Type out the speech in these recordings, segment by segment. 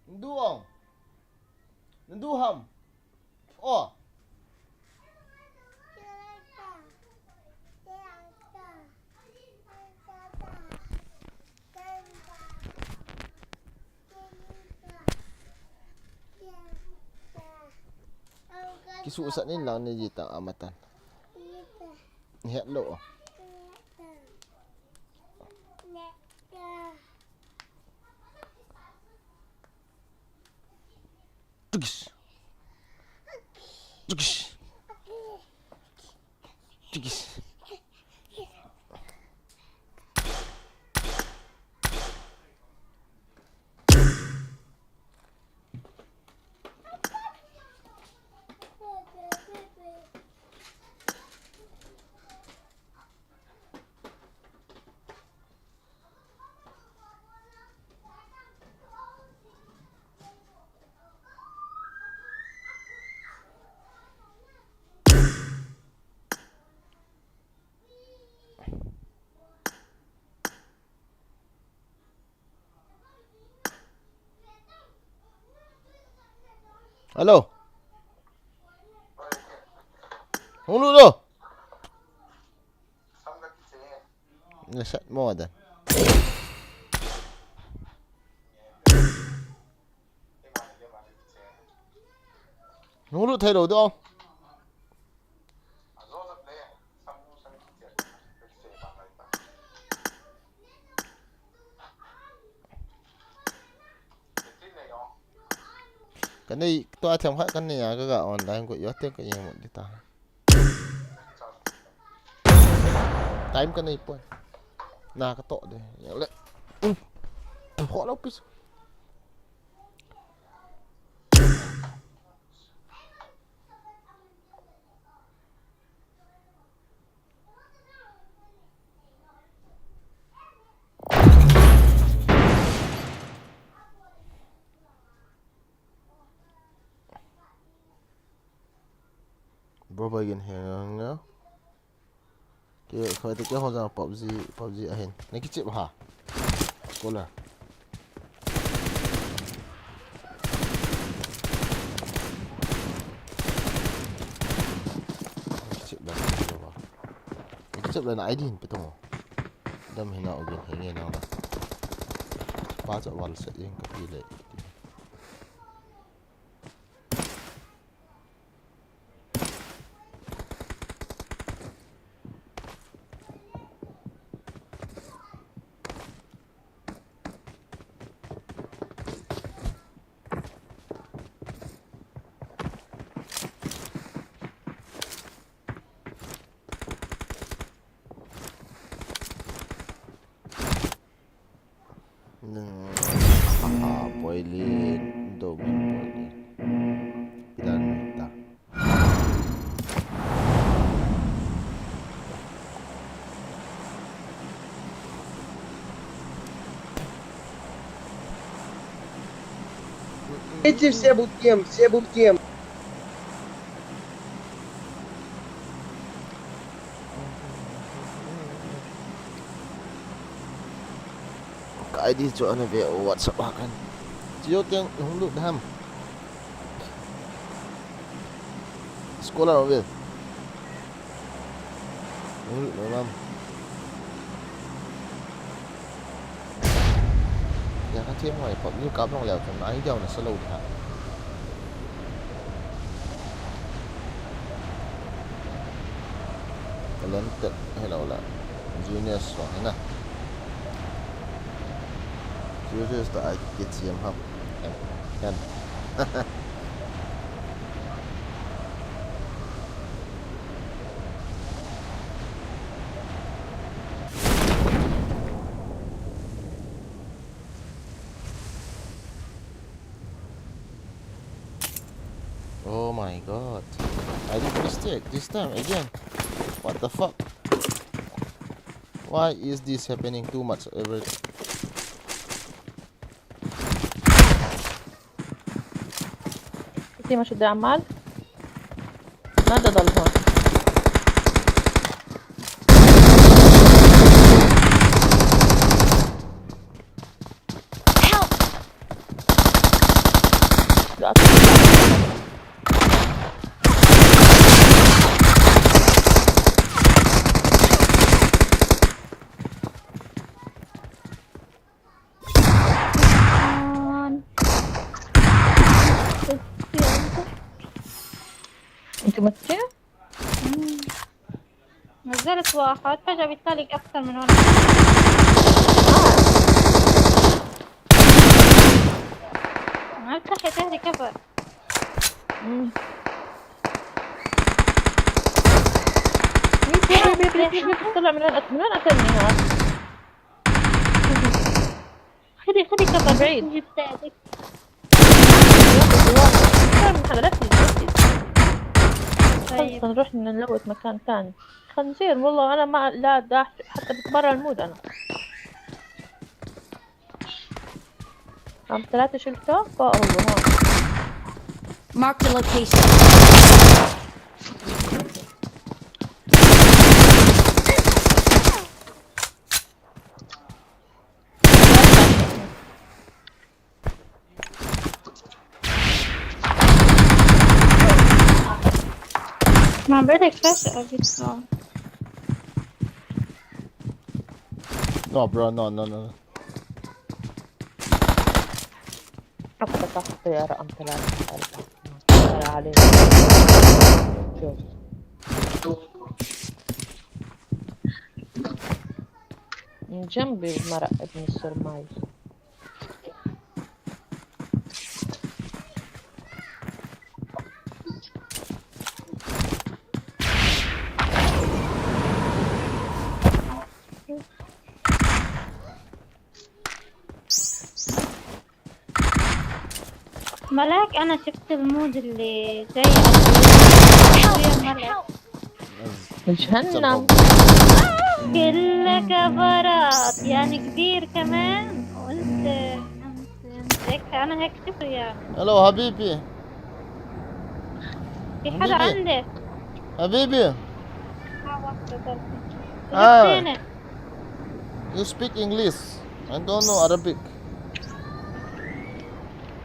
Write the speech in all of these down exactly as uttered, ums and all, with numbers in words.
Ndu ong. Ndu ham. Oh. Kisu sat nin lang ni ji ta amatan. Hello. Tukis. Tukis. Tukis. Hello. Hung lut lo. Nasat mo dan. Hung lut thei lo do. Ka nei, tua themkhat ka nei a, ka ga online ko, yo te ka yeng mo di ta. Time ka nei poi. Na ka to de. Yang le. Ho lo pis. Bro, bai gin heng nga. Ke, khoi te ke ho jang PUBG, PUBG ahin. Na kichep ha. Kola. Kichep la, kichep la na I D hin pe tong. Dam hina ogin henge nang la. Pa cha wal set yen ka pi le. Nang, aha, poilin, dogin, poilin. Pidan ta. Hey, Chief, say boot game, say boot game. Ka I D chu ana ve o WhatsApp a kan. Chiu teng hung lut ham. Scholar ve. Hung lut ham. Ya ka thiem hoi, PUBG kap long leo chun, ai diau na sa lo di ha. Talented, hello la. Genius, so, hina. Genius ta ai ke chiem ha. Kan, kan. Oh my God. I did mistake this time again. What the fuck? Why is this happening too much every time? Iti ma shu de amal. Nada dal ho. Help! كمتي؟ مم. نزلت واحد، فجأة بيطلع لك أكثر من هون. ما بتلحقي تاخدي كفر. مم. طلع من وين أك-، من وين أكلني هذا؟ خدي، خدي كفر بعيد. جبت هذيك. يا أخي، جوال. أكثر من هذا، لا تجي، لا تجي. طيب. خلص نروح نلوت مكان ثاني. خنزير، والله أنا ما، لا داح، حتى برا المود أنا. رقم ثلاثة شلته؟ فا هو هون. Mark the location. ما بالك فجأة بيطلع. No, bro, no, no, no. أقطع الطيارة أم ثلاثة أربعة. يا علي. شوف. من جنبي المرأة ابن السرماي. ملاك، أنا شفت المود اللي جاي. يا ملاك. جهنم. كله كفرات، يعني كبير كمان. وانت، انت، انت هيك، انا هيك شفته يعني. الو حبيبي. في حدا حبيبي. عندي. حبيبي. آه، واحدة ثالثة. آه. فلسطيني. You speak English. I don't know Arabic.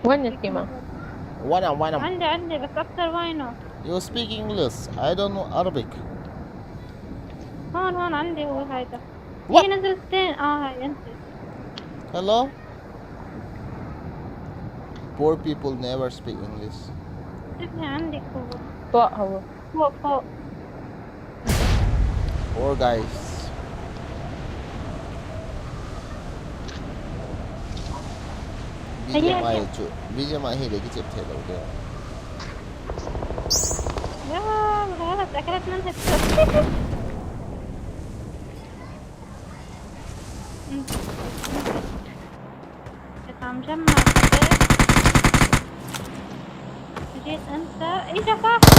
وين يتيمة؟ وانا، وانا. عندي، عندي، بس أكتر وينه؟ You speak English. I don't know Arabic. هون، هون عندي هو هيدا. What? هي نزلت تاني. آه، هاي أنت. Hello? Poor people never speak English. ابني عندك هو. فوق هو. فوق، فوق. Poor guys. بي جي إم آي، بي جي إم آي هي اللي جبت هيدا وده. لا، غلط، أكلت منها الشوك. انت عم جمع كتير. جيت انت، اجا فاخر.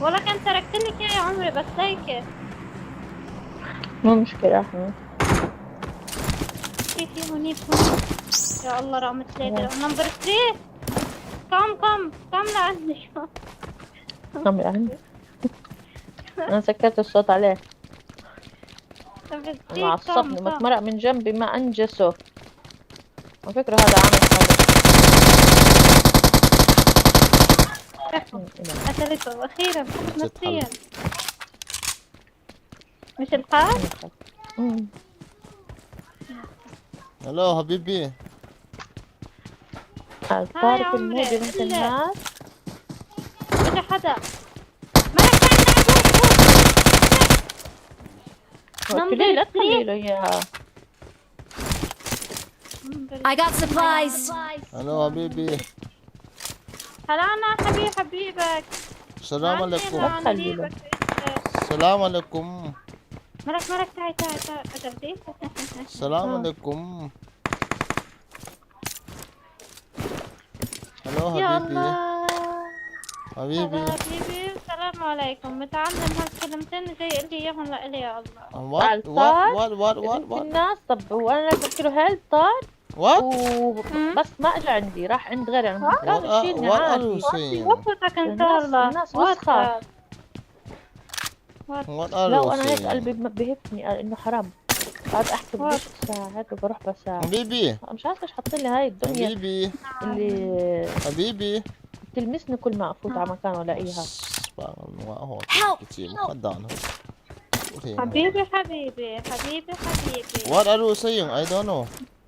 والله كان تركت لك اياه يا عمري، بس هيك. مو مشكلة، احنا. في، في هونيك، هونيك. يا الله، رقم ثلاثة، نمبر ثلاثة. كم، كم، كم لعندي. كم لعندي. أنا سكرت الصوت عليه. طب أنا عصبني، متمرق من جنبي ما أنجسه. على فكرة هذا عامل حالة. قتلته أخيرًا، فقد نفسيًا. مش القاع؟ مم. هلو حبيبي. الطارق الموجي بنت الناس. إلا حدا. مالك وين؟ لا، شوف، شوف. قلت لي لا تخلي له إياها. I got supplies. هلو حبيبي. هلا، أنا حبيب حبيبك. السلام عليكم. السلام عليكم. مرك، مرك، تعي، تعي، تعي، أجل دي. السلام عليكم. هلو يا حبيبي. الله. حبيبي. هلا حبيبي، السلام عليكم. متعلم هالكلمتين جاي يقول لي إياهم لإلي يا الله. What? What? What? What? What? الناس، طب وأنا قلت له هل طار؟ What? و-، بس ما اجى عندي، راح عند غيري. انا قلت له شيلني عادي. وصفتك ان شاء الله. الناس وسخة. What are you saying? لا، وانا هيك قلبي ب-، بهفني، قال انه حرام. قاعد احكي بديش ساعة هيك وبروح بساعة. حبيبي. مش عارفة ايش حاطين لي هاي الدنيا. حبيبي. اللي حبيبي. بتلمسني كل ما افوت على مكان والاقيها. سبحان الله، هون كتير مخدعنا. حبيبي، حبيبي، حبيبي، حبيبي. What are you saying? I don't know.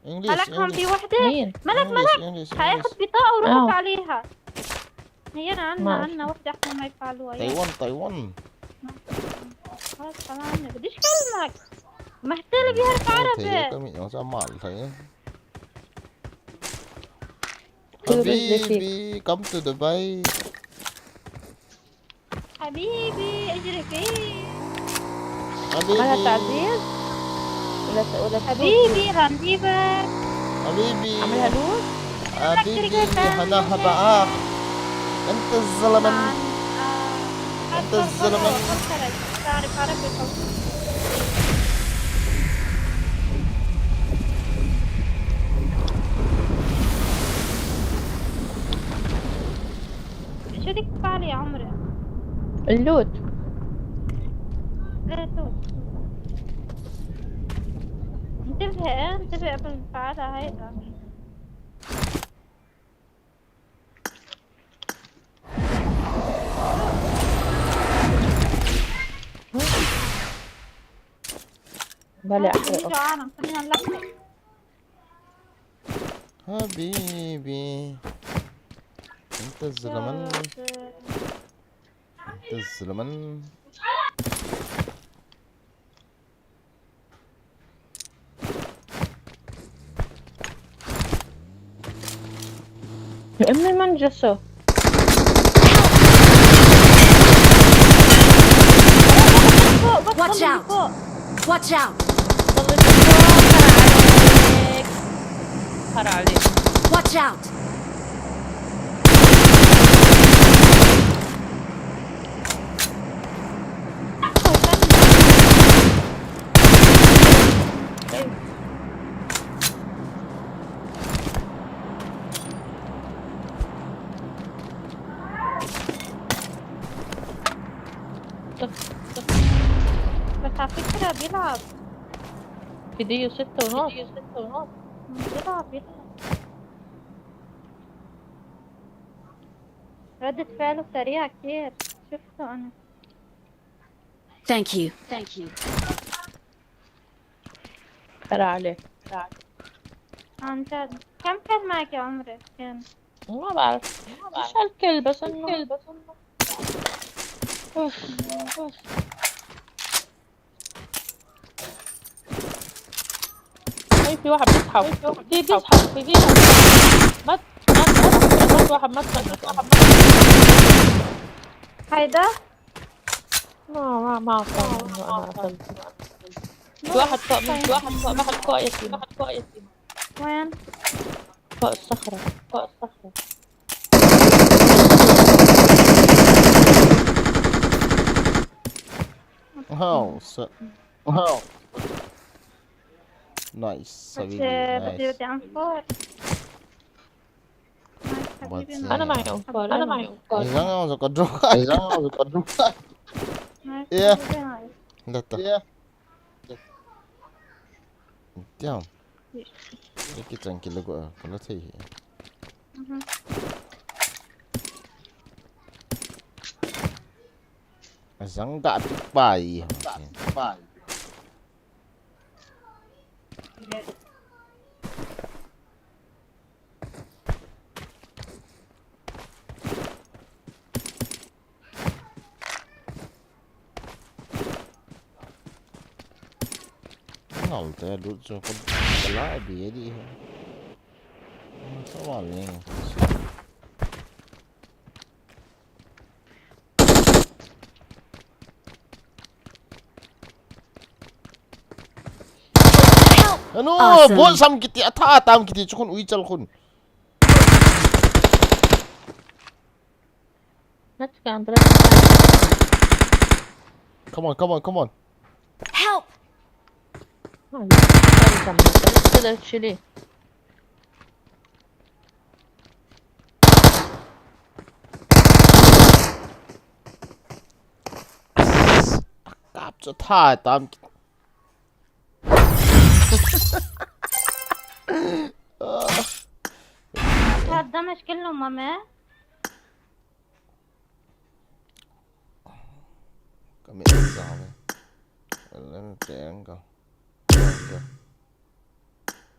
English, ملك، هم في English. وحدة. مين؟ ملك، English، ملك. English، هياخد English. بطاقة وروح آه. عليها. هي أنا، أنا، ماشي. أنا وحدة أحسن ما يفعلوها. تايوان، تايوان. خلاص، خلاص، أنا بديش كلمك. محتل بيعرف عربي. تايوان، تايوان، تايوان. حبيبي، come to Dubai. حبيبي، اجري فيه. حبيبي. مالها تعزيز؟ ولا ت-، ولا تفوت؟ حبيبي، غنجيبك. حبيبي. عملها لوز؟ حبيبي، هنا هبقى. انت الزلمة. آه، انت الزلمة. شو ديك تفعل يا عمري؟ اللوت. لا، توت. انتبهي، انتبهي قبل ما تفعلها هيدا. بلا خليني أحرقه. جوعانة، خلينا نلحق. حبيبي، انت الزلمة. انت الزلمة. يا أمي، من جسو؟ Watch out! Watch out! خر عليك. خر عليك. Watch out! بس على فكرة بيلعب. فيديو ستة ونص. بيلعب، بيلعب. ردة فعله سريعة كتير. شفته أنا. Thank you. Thank you. خير عليك. خير عليك. عن جد. كم كان معك يا عمري؟ كان؟ ما بعرف. مش هالكل، بس إنه، بس إنه. أوف، أوف. هاي في واحد بيزحف. في بيزحف، في بيزحف. ما ت-، ما ت-، ما ت-، واحد ما تخلص. هيدا؟ ما، ما، ما أعرف إنه أنا أخذت. في واحد فوق من، في واحد فوق، واحد فوق يتيم. وين؟ فوق الصخرة، فوق الصخرة. واو، س-، واو. نايس، بس، حبيبي، آه، بدي، نايس. بدي أنفور. نايس، حبيبي، بس، نايس. أنا معي أنفور، أنا معي أنفور. Ai, zang ang sa kadro. Ai, zang ang sa kadro. نايس، إيه. حبيبي، نايس. لا، تا. إيه. Tiang. Ni kichang kila ko, ah, kala thei hi. Mhm. Azang ga pi pai. Ga pi pai. Ngal te lut chu ko la bi di he. Sa wa le. Help! Ano, awesome. Bol sam kiti, atha tam kiti, chukun ui chal kun. Let's go, let's go. Come on, come on, come on. Help! Ay, ay, tamam. Let's go, let's chili. Kap chu tha tam. هذا مش كله ماما. Kami sa kami. Alam tengko.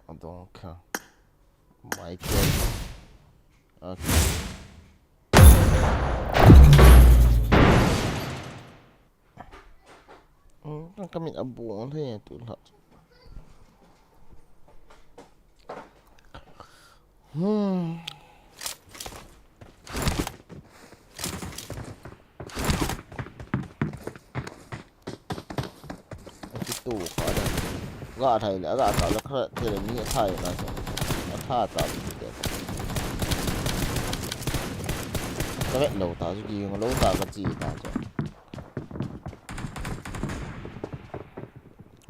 I don't care. Michael. Okay. Hmm, ka mit a bu ang thei tu la. Hmm. Kitu kha da. Ga thai le, ga ka le kha thei le ni thai na so. Na tha ta bu te. Ka ve lo ta, ki lo ta ka chi ta so.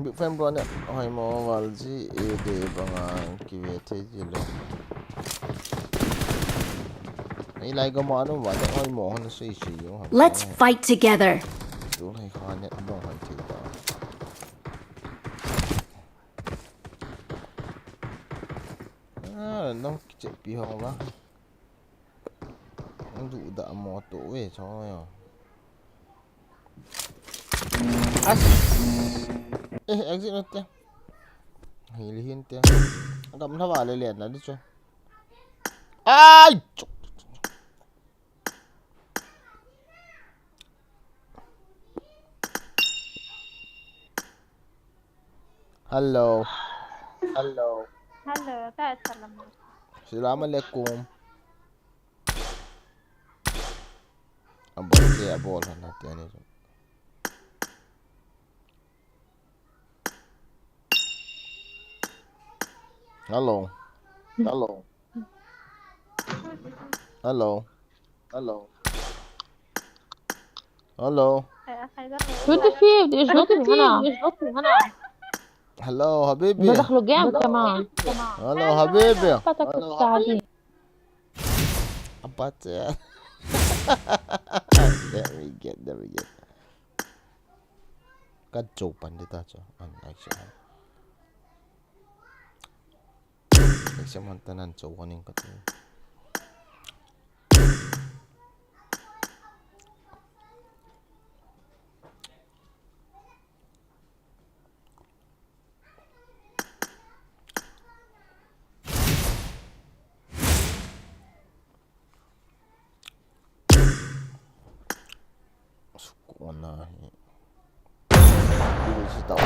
Big fan bro ne, hoi mo val ji e de banga ki ve thei ji lo. Ei lai ka ma no va ne, hoi mo hon sui sui yo. Let's fight together. Yo lai kha ne, no hoi thei ta. Ah, no, ki che pi ho va. Ang du da mo to ve cho yo. As. Eh, exit na te. Hili hin te. Gam na va le le na di cho. Ai! Hello. Hello. Hello, ta salam. Salam alaikum. Abol se, abol han hati ani. Hello. Hello. Hello. Hello. Hello. Hello. Hello. Hello, habibi. بدخلوا جيم كمان. Hello, habibi. Hello, habibi. Apache. Let me get, let me get. Ka cho pan de ta cho. An action. Action man ta nan cho warning ka tu. Sukona hi. Ui, si tau.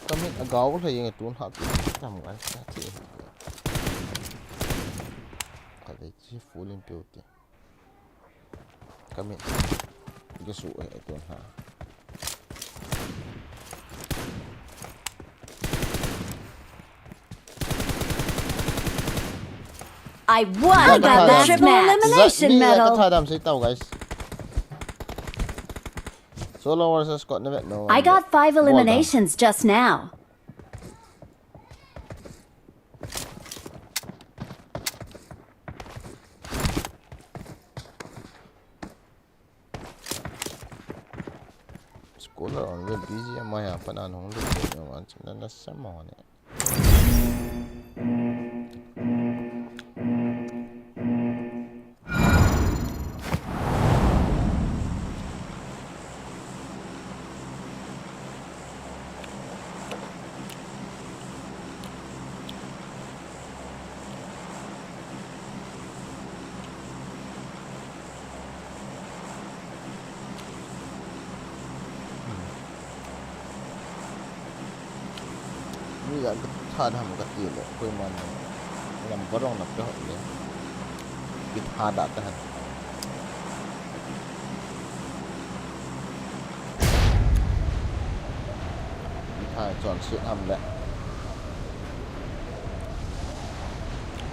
Ka mit a gau le yeng tun ha tu tam ngai sa thi. Ka le chi full in pe u te. Ka mit. Ka su e tun ha. I won the triple elimination medal. Zat ni ka tha dam sei tau, guys. Solo versus squad na vet no. I got five eliminations just now. Scholar on the B G M I apa na nung lu ko ni wan chin na sa mo ni. Mi ga ka tha dam ka ti le, koiman number jong na pe hoi le. Ki tha da ta han. Ki tha chonset ham le.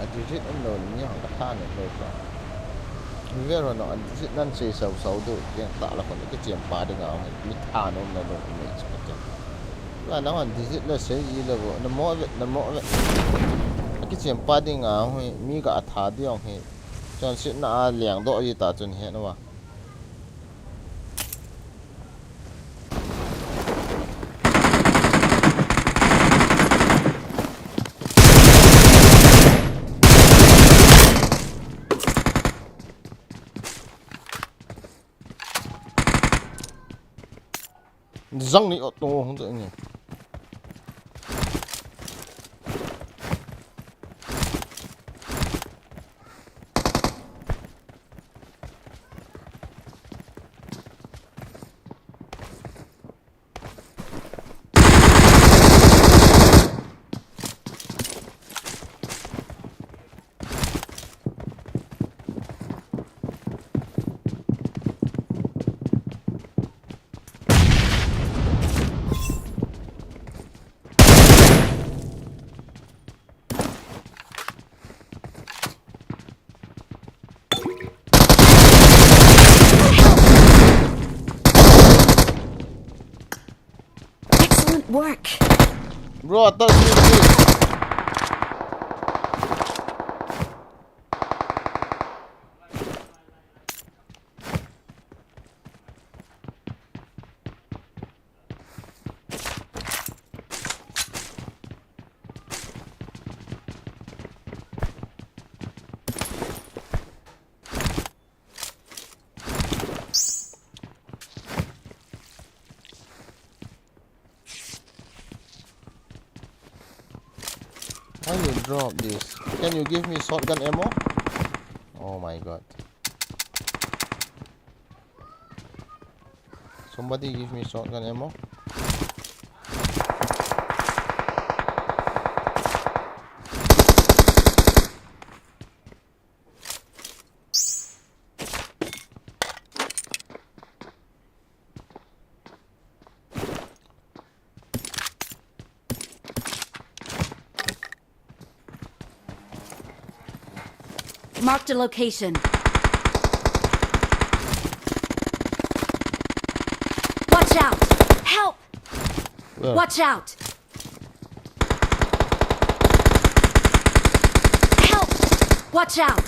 A digit um lou le mi hong ka tha ne lou ka. Mi vel ho no a digit nan sei sau sau du, keng ta la kon ki chem pa ding a hong, mi tha nom na lou mi chi ka te. La na hon digit le sei ji le bo, na mo ve, na mo ve. A ki chem pa ding a hong, mi ga a tha di hong hi. Chonset na a liang do ji ta chun he na wa. Jang ni auto hung jang ni. Excellent work. Bro, atas ni, please. Why you drop this? Can you give me shotgun ammo? Oh my god. Somebody give me shotgun ammo. Marked a location. Watch out! Help! Where? Watch out! Help! Watch out!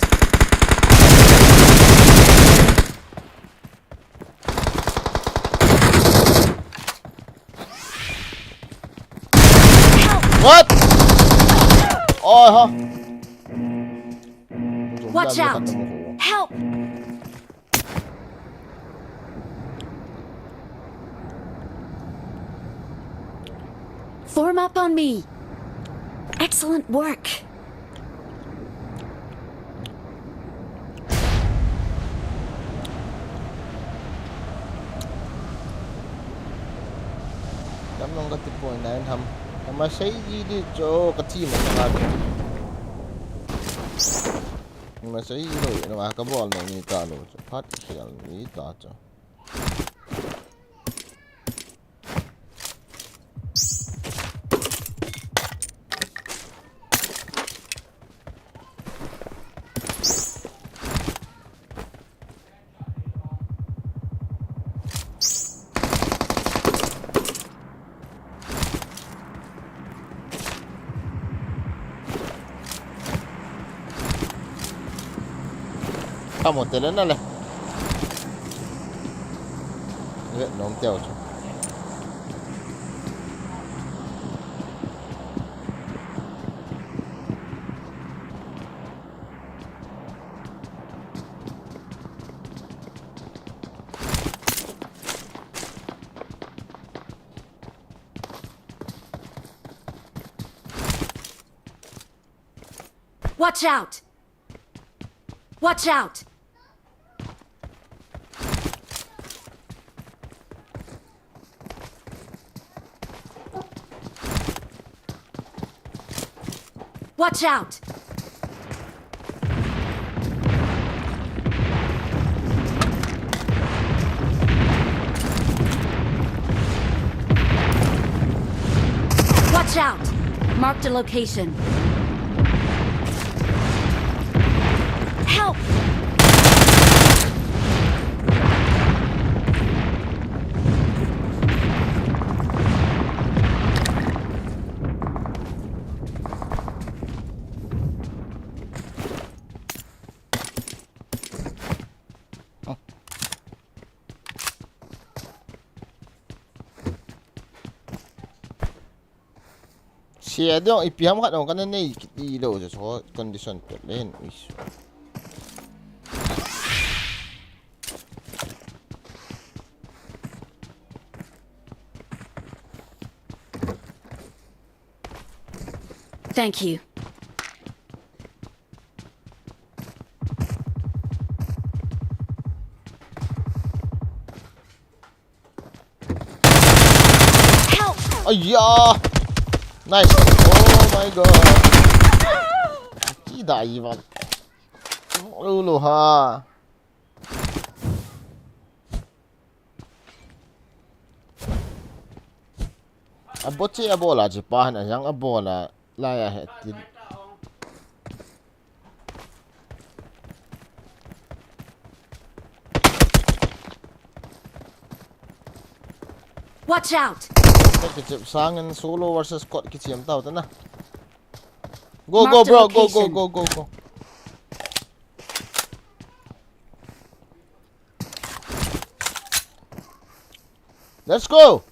Help! What? Oh, ha. Watch out! Help! Form up on me. Excellent work. Tam nong kati poi nai ham. Kama sei ji di cho kati ma sa cho. Ma sei lo, na ma ka bol no ni ta lo cho. Phat khel ni ta cho. Kamo tele na le. Ve nom teo chu. Watch out! Watch out! Watch out! Watch out! Marked a location. Help! Sia dong, ipi ham khat dong kana nei kiti lo, so condition pet len, uish. Thank you. Help! Aya! Nice. Oh my god. Tidak even. Ulu ha. Aboche abola chipa han ajang abola laya he tin. Watch out! Kichep sangin solo versus squad kichep tau tana. Go, go, bro, go, go, go, go, go. Let's go!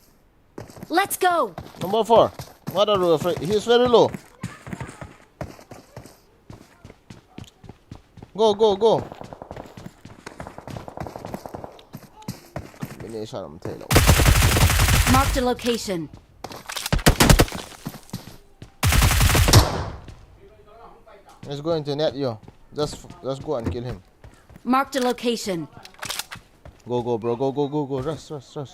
Let's go! Number four. What are you afraid? He is very low. Go, go, go. Combination, I'm telling you. Mark the location. He's going to net you. Just, just go and kill him. Mark the location. Go, go, bro. Go, go, go, go. Rush, rush, rush.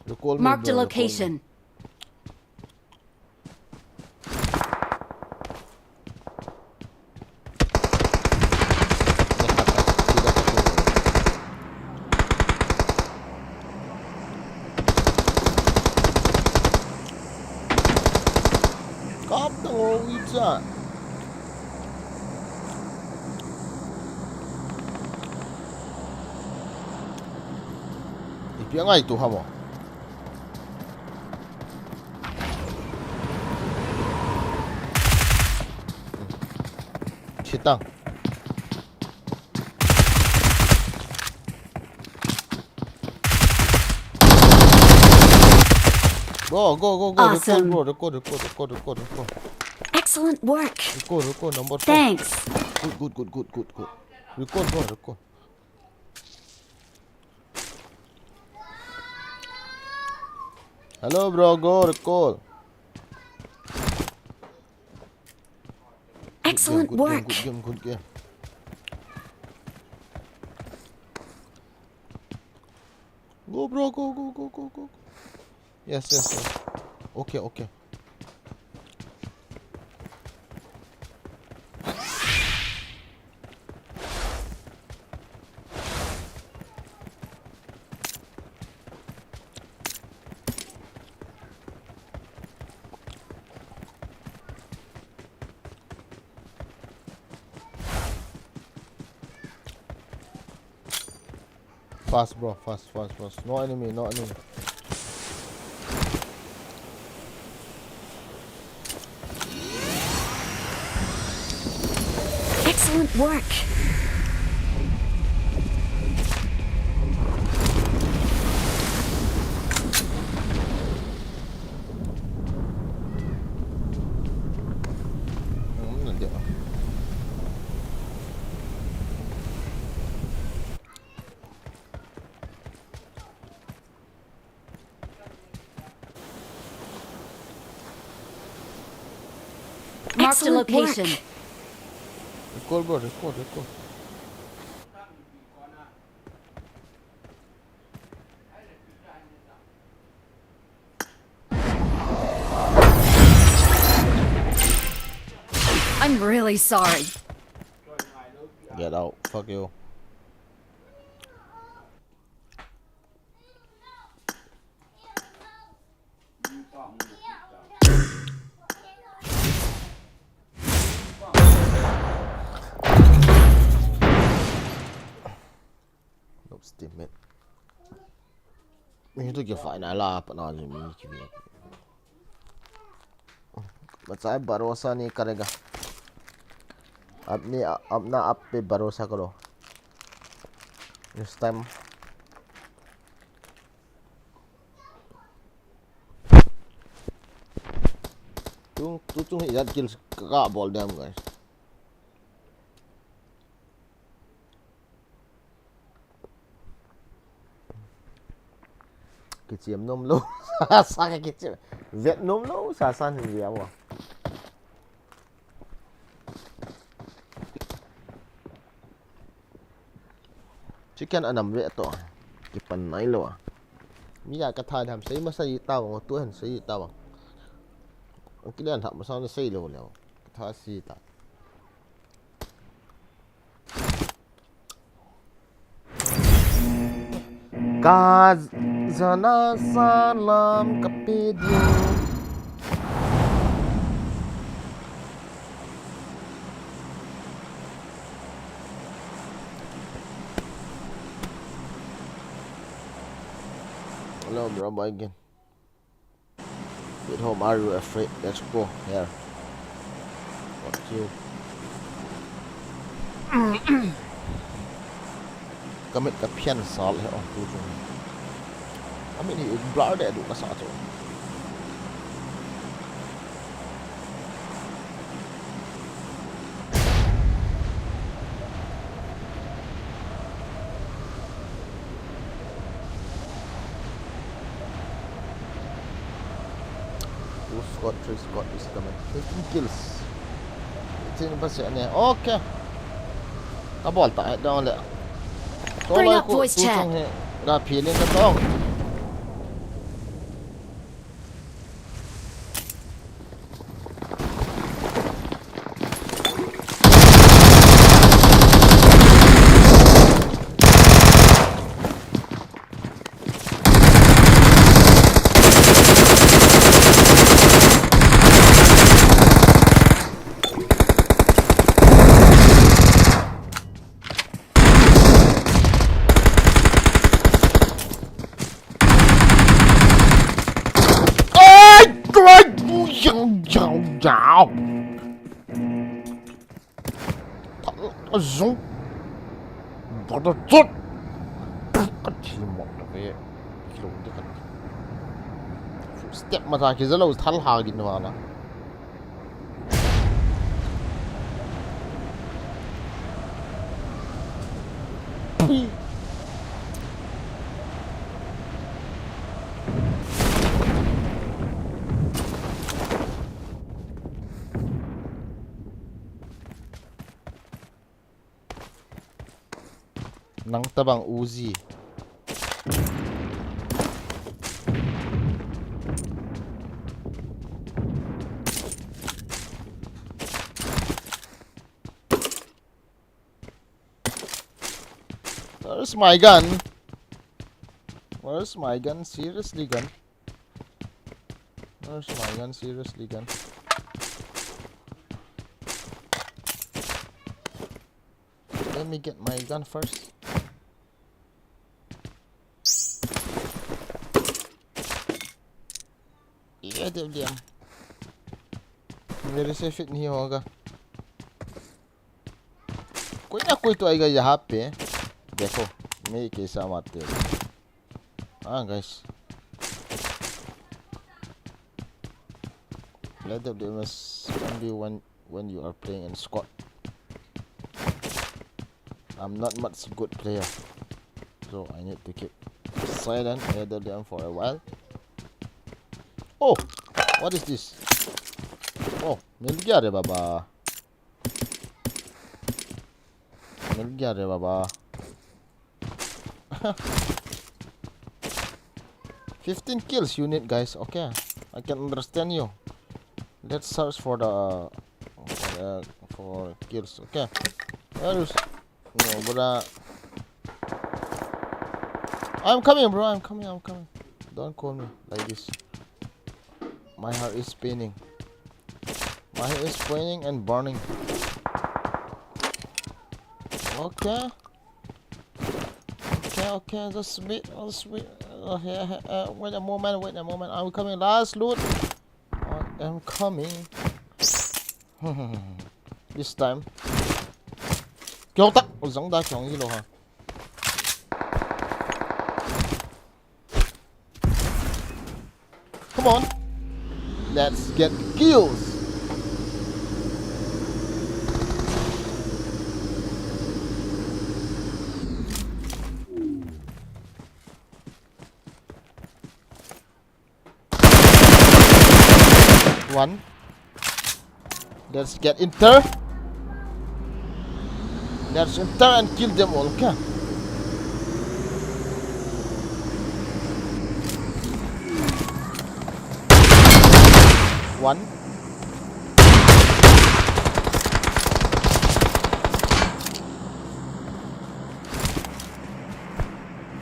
Recall me, bro. Mark the location. Kap tang o, ui cha. Ipi angai tu hamo. Chitang. Go, go, go, go. Awesome. Record, bro. Record, record, record, record, record. Excellent work. Record, record, number four. Thanks. Good, good, good, good, good, good. Record, bro, record. Hello, bro. Go, record. Excellent work. Good game, good game, good game, good game. Go, bro, go, go, go, go, go. Yes, yes, yes. Okay, okay. Fast, bro. Fast, fast, fast. No enemy, no enemy. Excellent work. Mark the location. Record, bro, record, record. I'm really sorry. Get out. Fuck you. Noobs teammate. Mi tu kifai na la pat na mi kifai. बच्चा है, भरोसा नहीं करेगा। अपने, अपना आप पे भरोसा करो। This time. Tu, tu, tu, यार, kill ka bol dem, guys. Kichem nom lou. Sa, sa ka kichem. Vet nom lou. Sa, sa hin via mo. Chicken anam ve to. Kipan nai lou a. Mi a ka tha tham sei masa i ta vang, tu han sei i ta vang. Ang kilian tham masa na sei lou lou. Ka tha si ta. Ka jana salam ka pe ding. Hello, bro, boy again. At home, are you afraid? Let's go here. What you? Ka mit ka phian sal he ong tu chung. Ka mit hi blur de du ka sa chu. Two squad, three squad is coming. Fifteen kills. Eighteen percent ne. Okay. Ka bol ta dong le. Bring up voice chat. Ga phi len ka tong. Ai, ai, u, yang, yang, yang. Thal a zong. Bada chut. Ka thi mo ta ve. Kilo de ka. Step ma ta ki zalo thal ha gin wala. Nang tabang Uzi. Where's my gun? Where's my gun? Seriously, gun? Where's my gun? Seriously, gun? Let me get my gun first. Yeah, damn, damn. Very safe it nahi hoga. कोई ना कोई तो आएगा यहाँ पे। देखो, मैं कैसा मारते हैं। Ah, guys. Let the gamers only when, when you are playing in squad. I'm not much good player. So I need to keep silent A W M for a while. Oh! What is this? Oh, मिल गया रे बाबा। मिल गया रे बाबा। Fifteen kills you need, guys. Okay, I can understand you. Let's search for the, for the, for kills. Okay, where is, no, brother. I'm coming, bro. I'm coming. I'm coming. Don't call me like this. My heart is spinning. My head is spinning and burning. Okay. Okay, okay, just wait, just wait. Uh, here, here, uh, wait a moment, wait a moment. I'm coming. Last loot. I am coming. This time. Kyong tak, zang da kyong ilo ha. Come on. Let's get kills. One. Let's get in there. Let's enter and kill them all, okay? One.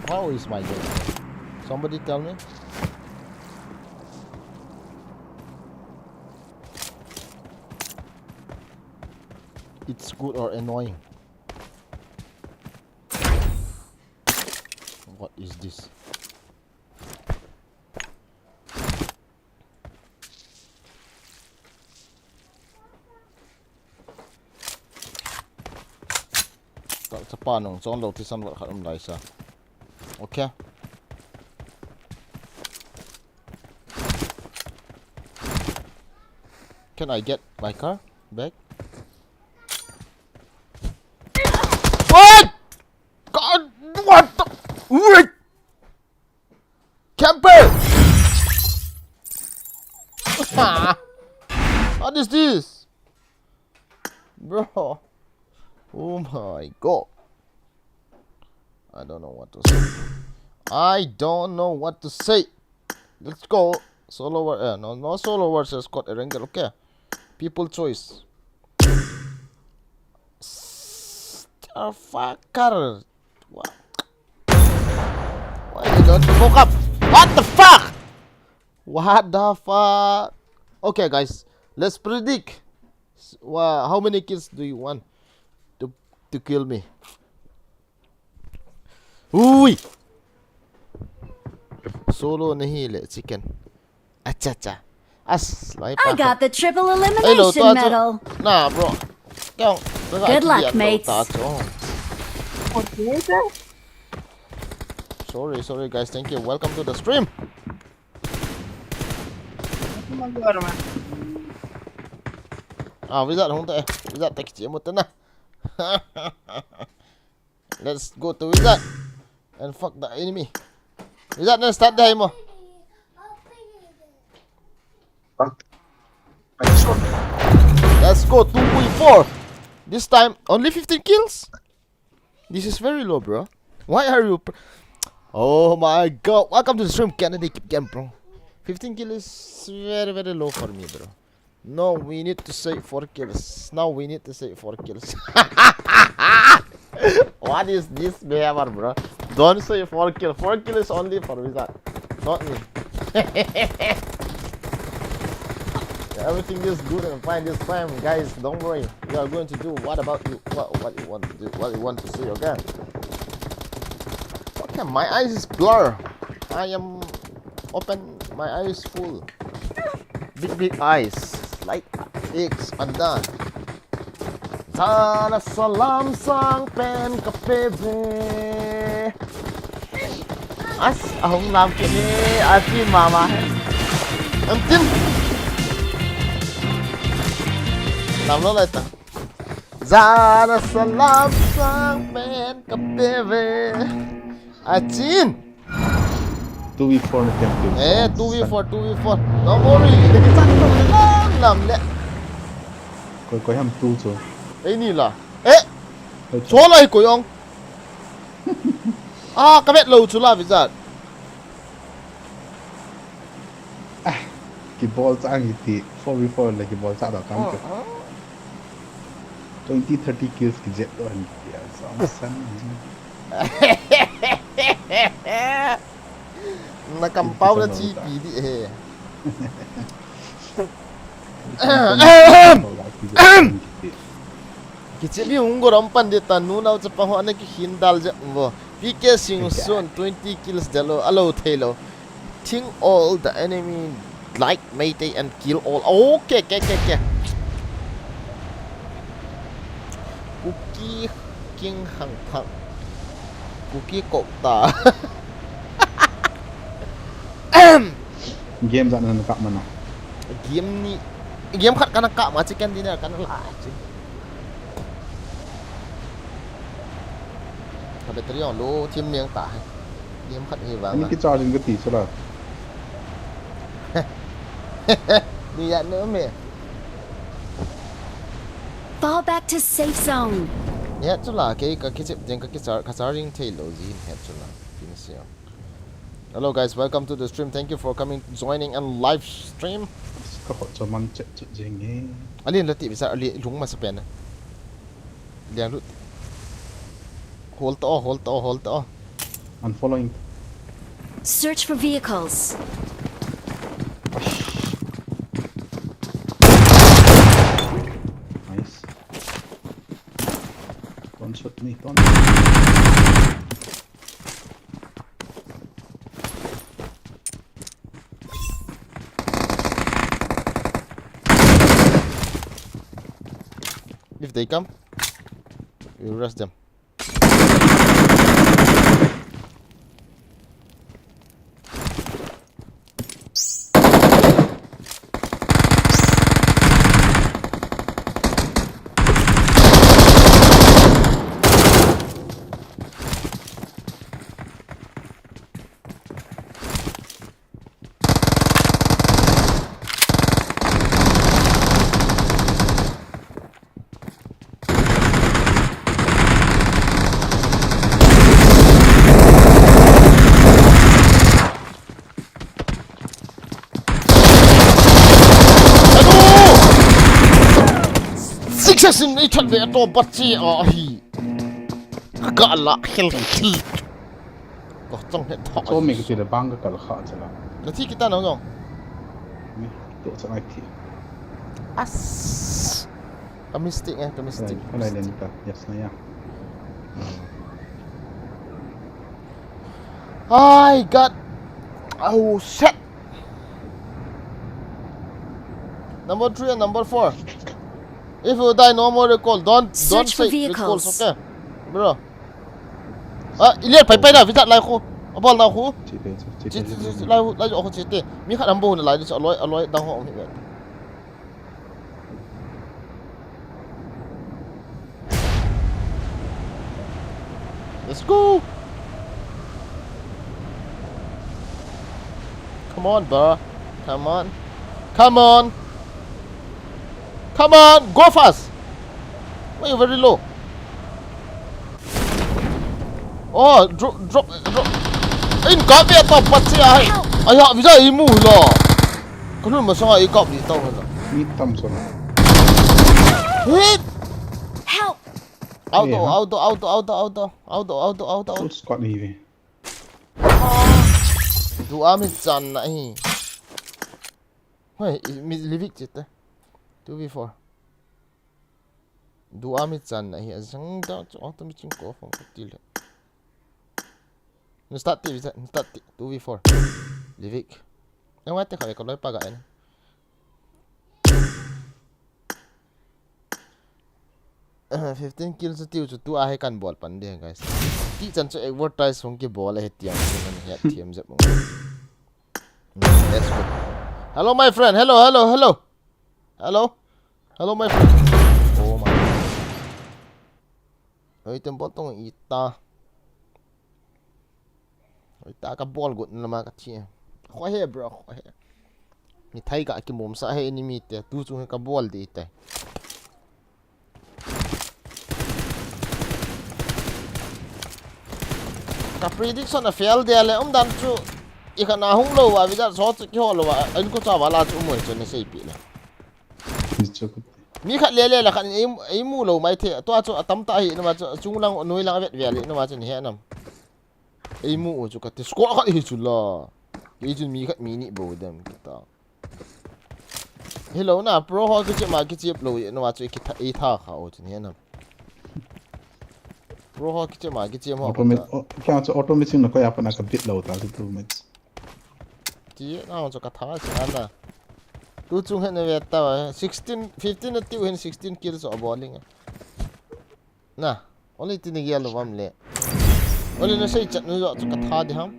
How is my game? Somebody tell me. It's good or annoying? What is this? Ka chapa nung chon lo thisan vat khat um lai sa. Okay. Can I get my car back? What? God, what the? Wait! Camper! What is this? Bro. Oh my God. I don't know what to say. I don't know what to say. Let's go. Solo war, eh, no, no solo versus squad, eh, ranked, okay. People choice. Starfucker. What? Why you don't spoke up? What the fuck? What the fuck? Okay, guys, let's predict. S-, wha-, how many kills do you want to, to kill me? Ui! Solo nahi le chicken. Acha cha. As, lai I pa got the triple elimination medal. Na, bro. Kya? Good luck, mates. Sorry, sorry, guys. Thank you. Welcome to the stream. Ah, wizard hung ta, eh. Wizard ta kichi mo ta na. Let's go to wizard and fuck the enemy. Wizard, let's start the mo. Let's go, two point four. This time, only fifteen kills? This is very low, bro. Why are you pr-, oh my God. Welcome to the stream, Kennedy. Keep game, bro. Fifteen kill is very, very low for me, bro. No, we need to save four kills. Now we need to save four kills. What is this behavior, bro? Don't say four kill. Four kill is only for wizard, not me. Everything is good and fine this time, guys. Don't worry. We are going to do what about you? What, what you want to do? What you want to see again? Okay, my eyes is blur. I am open. My eyes full. Big, big eyes. Like eggs, panda. Jana salam sang pen ka pe ve. As, ahung lam ke ni, a team mama he. Em team. Lam lo lai ta. Jana salam sang pen ka pe ve. A chin. Two v four na tem tu. Eh, two v four, two v four. Don't worry, le ki chan to lam lam le. Koi, koi ham tu chu. Ei ni la. Eh. Koi chu. Cho lai koi ong. Ah, ka vet lo chu la wizard. Ah, ki bol chang hi ti. Four v four le ki bol chang da kam ke. Twenty, thirty kills ki jet do han ki ya. Sang san. Na kampau na chi pi di he. Kichep hi hung gorom pan di ta, nu nao chapang ho ana kikhin dal jep vo. P K Singson, twenty kills dalo, alo thei lo. Think all the enemy like Meitei and kill all. Okay, okay, okay, okay. Kuki King Hang Phang. Kuki kok ta. Game jat na kap mana. Game ni, game khat kana kap ma, chicken dinner kana la chi. Ka battery on low, thim niang ta. Game khat hi vang. Ani ki charging ka ti sala. Ni ya no me. Fall back to safe zone. Ni het chu la, kei ka kichep ding ka kichar, ka charging thei lou jeh in het chu la. Kin se. Hello guys, welcome to the stream. Thank you for coming, joining and live stream. Ka hot cho man chet chet jing e. Ali la ti bisa ali lung masa pen. Liang lut. Hold to, hold to, hold to. I'm following. Search for vehicles. Nice. Don't shoot me, don't. If they come, we rush them. Success in ei that ve to bat chi a hi. Ka la khel khel. Ko chong he tho. Cho me kiti le bang ka kal kha chala. Na thi kita na no. Mi to cha ngai thi. As. Ka mistake eh, ka mistake. Alai len ta. Yes na ya. I got. Oh shit. Number three and number four. If you die, no more recall. Don't don't Search for say recalls, vehicles. Okay, bro. Ah, ilia pai pai na, vitat lai ko. Abol na ko. Chi te chi Chi te. chi chi lai lai ko chi te. Mi khat ambo na lai chi aloi aloi dang ho mi. Let's go. Come on, bro. Come on. Come on. Come on. Go fast. Why you very low? Oh, drop, drop, drop. In kap ya ta pat si ai. Ai ha, visa imu lo. Kanu masang ai kap di tau na. Mi tam so na. Hit. Help! Auto, Eh, ha? Auto, auto, auto, auto, auto, auto, auto, auto. Full squad ni ve. Du ami chan na hi. Hoi, mi livik chit te. Two v four. Du ami chan na hi, azang da chu auto mi ching ko phong ko til. Nu start ti visa, nu start ti, two v four. Livik. Nang wa te kha ko loi pa ga en. Fifteen kills tiu chu tu a he kan bol pan de, guys. Ti chan chu advertise hung ki bol he tiang chu man he thiam jep mo. Let's go. Hello, my friend. Hello, hello, hello. Hello. Hello, my friend. Oh my. Oi, tem bol tong ita. Oi, ta ka bol got na ma ka thi. Kho he, bro, kho he. Ni thai ka ki mom sa he ni mi te. Tu chu ka bol de te. Ka prediction a fail de le um dan chu. I ka na hung lo wa, vida so chu ki ho lo wa. An ko cha wa la chu mo chu ni sei pi le. Ni chu ko. Mi khat le le la khat ei, ei mu lo mai the. Tua chu atam ta hi na ma chu chung lang noi lang vet vel na ma chu ni he nam. Ei mu u chu ka ti squad khat hi chu la. Ei chu mi khat mi ni bo dem kita. Hello na pro ho ki che ma ki chep lo na ma chu ki tha ei tha kha o chu ni he nam. Pro ho ki che ma ki che mo. Automate. Kya chu automate sing na ko ya pa na ka bit lo ta chu tu me. Ti na chu ka tha si ana. Tu chung hen ve ta sixteen, fifteen na tiu hen sixteen kills o bowling. Na, only tin gel lo vam le. Only na sei chat nu jo chu ka tha di ham.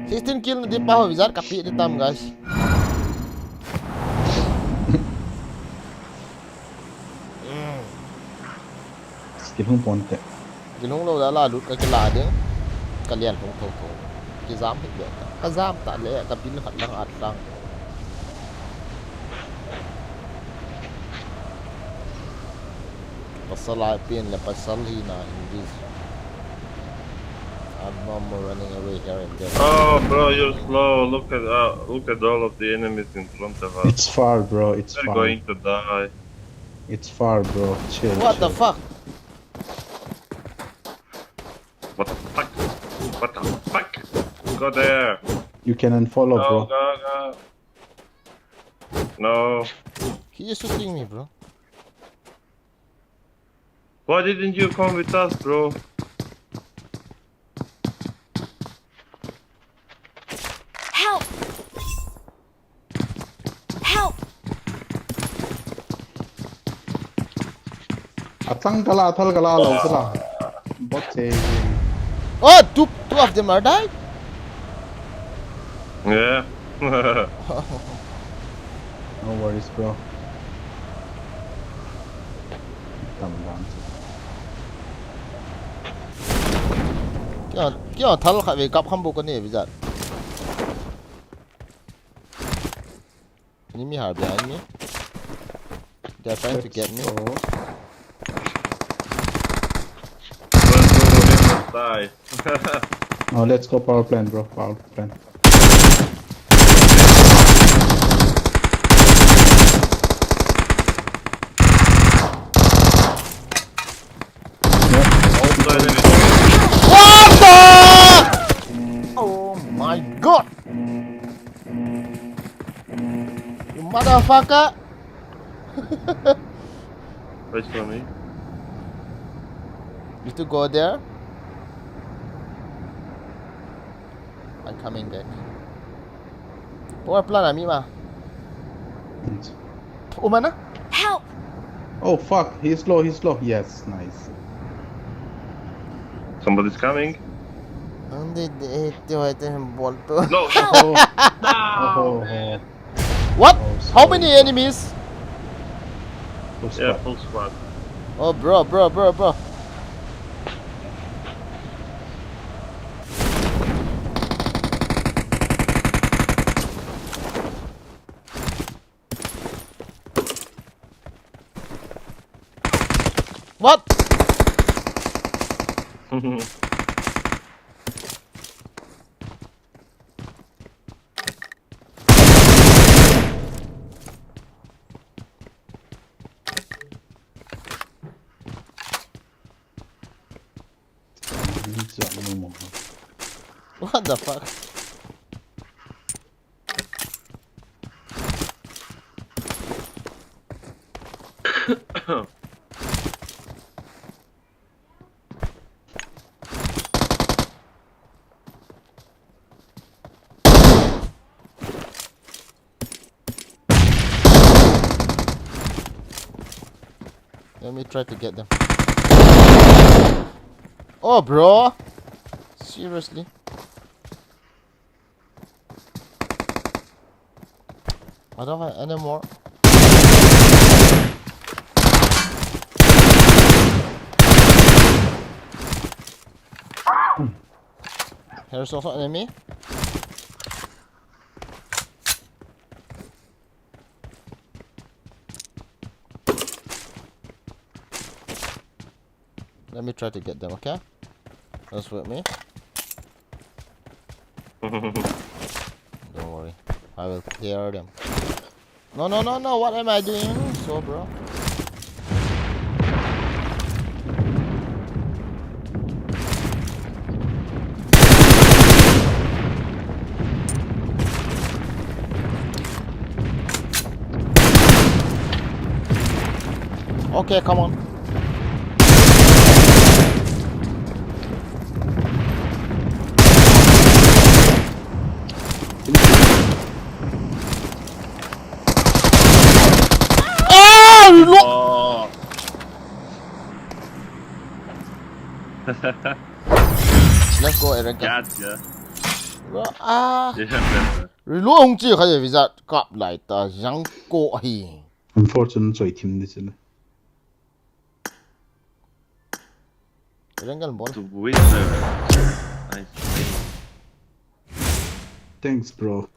Sixteen kill na di pa ho wizard ka pi di tam, guys. Skill hung pon te. Gilhung lo da la lut ka kila ding. Ka lian hung tho tho. Ki jam hit le. Ka jam ta le ka bin khat lang at lang. Salai pen le pasal hi na in this. I'm no more running away here and there. Oh, bro, you're slow. Look at uh, look at all of the enemies in front of us. It's far, bro. It's We're far. Going to die. It's far, bro. Chill. What the Chill. Fuck? What the fuck? What the fuck? Go there. You can unfollow, Go, bro. Go, go. No. He is shooting me, bro. Why didn't you come with us, bro? Help! Help! Atang kala, athal kala, lo kala. Bot se. Oh, two, two of them are died. Yeah. No worries, bro. Come down. Kya, kya thal kha ve kap kham bu ko ne bizat. Enemy are behind me. They are trying to get me. Oh. Run, bro, we must die. No, let's go power plant, bro. Power plant. Also enemy. What the? Oh my god! You motherfucker! Wait for me. You to go there? I'm coming back. Power plant ami ma. Umana? Help! Oh fuck, he's low, he's low. Yes, nice. Somebody's coming. Ang di di eh, di hoy te bol to. No. Oh, No. Oh, oh. What? Oh, How sorry, many bro. Enemies? Full Yeah, squad. Full squad. Oh, bro, bro, bro, bro. What? What the fuck? Let me try to get them. Oh, bro. Seriously. I don't have any more. Here's also enemy. Let me try to get them, okay? Just with me. Don't worry. I will clear them. No, no, no, no. What am I doing? So, bro. Okay, come on. Ah, reload. Oh. Let's go, Aaron. Gotcha. Ah. Yeah. Reload hung chi kha je vizat kap lai ta jang ko hi. Unfortunate choi thim ni chile. Aaron gal bol. To win the nice. Thanks, bro.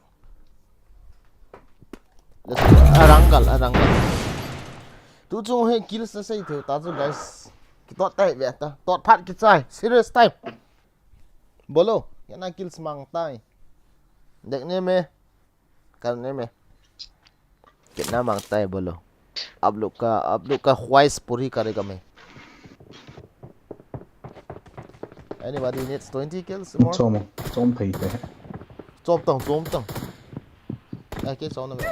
Let's go. Arangal, arangal. Tu chung hi kills nasei thei ta chu, guys. Kitot tai ve ta. Tot phat kichai. Serious time. Bolo. Kena kills mang tai. Dek ne me. Kal ne me. Kena mang tai bolo. Ab look ka, ab look ka khwaish puri karega main. Anybody needs twenty kills more? Chom, chom thei te. Chom tang, chom tang. Ai, ke chom na me.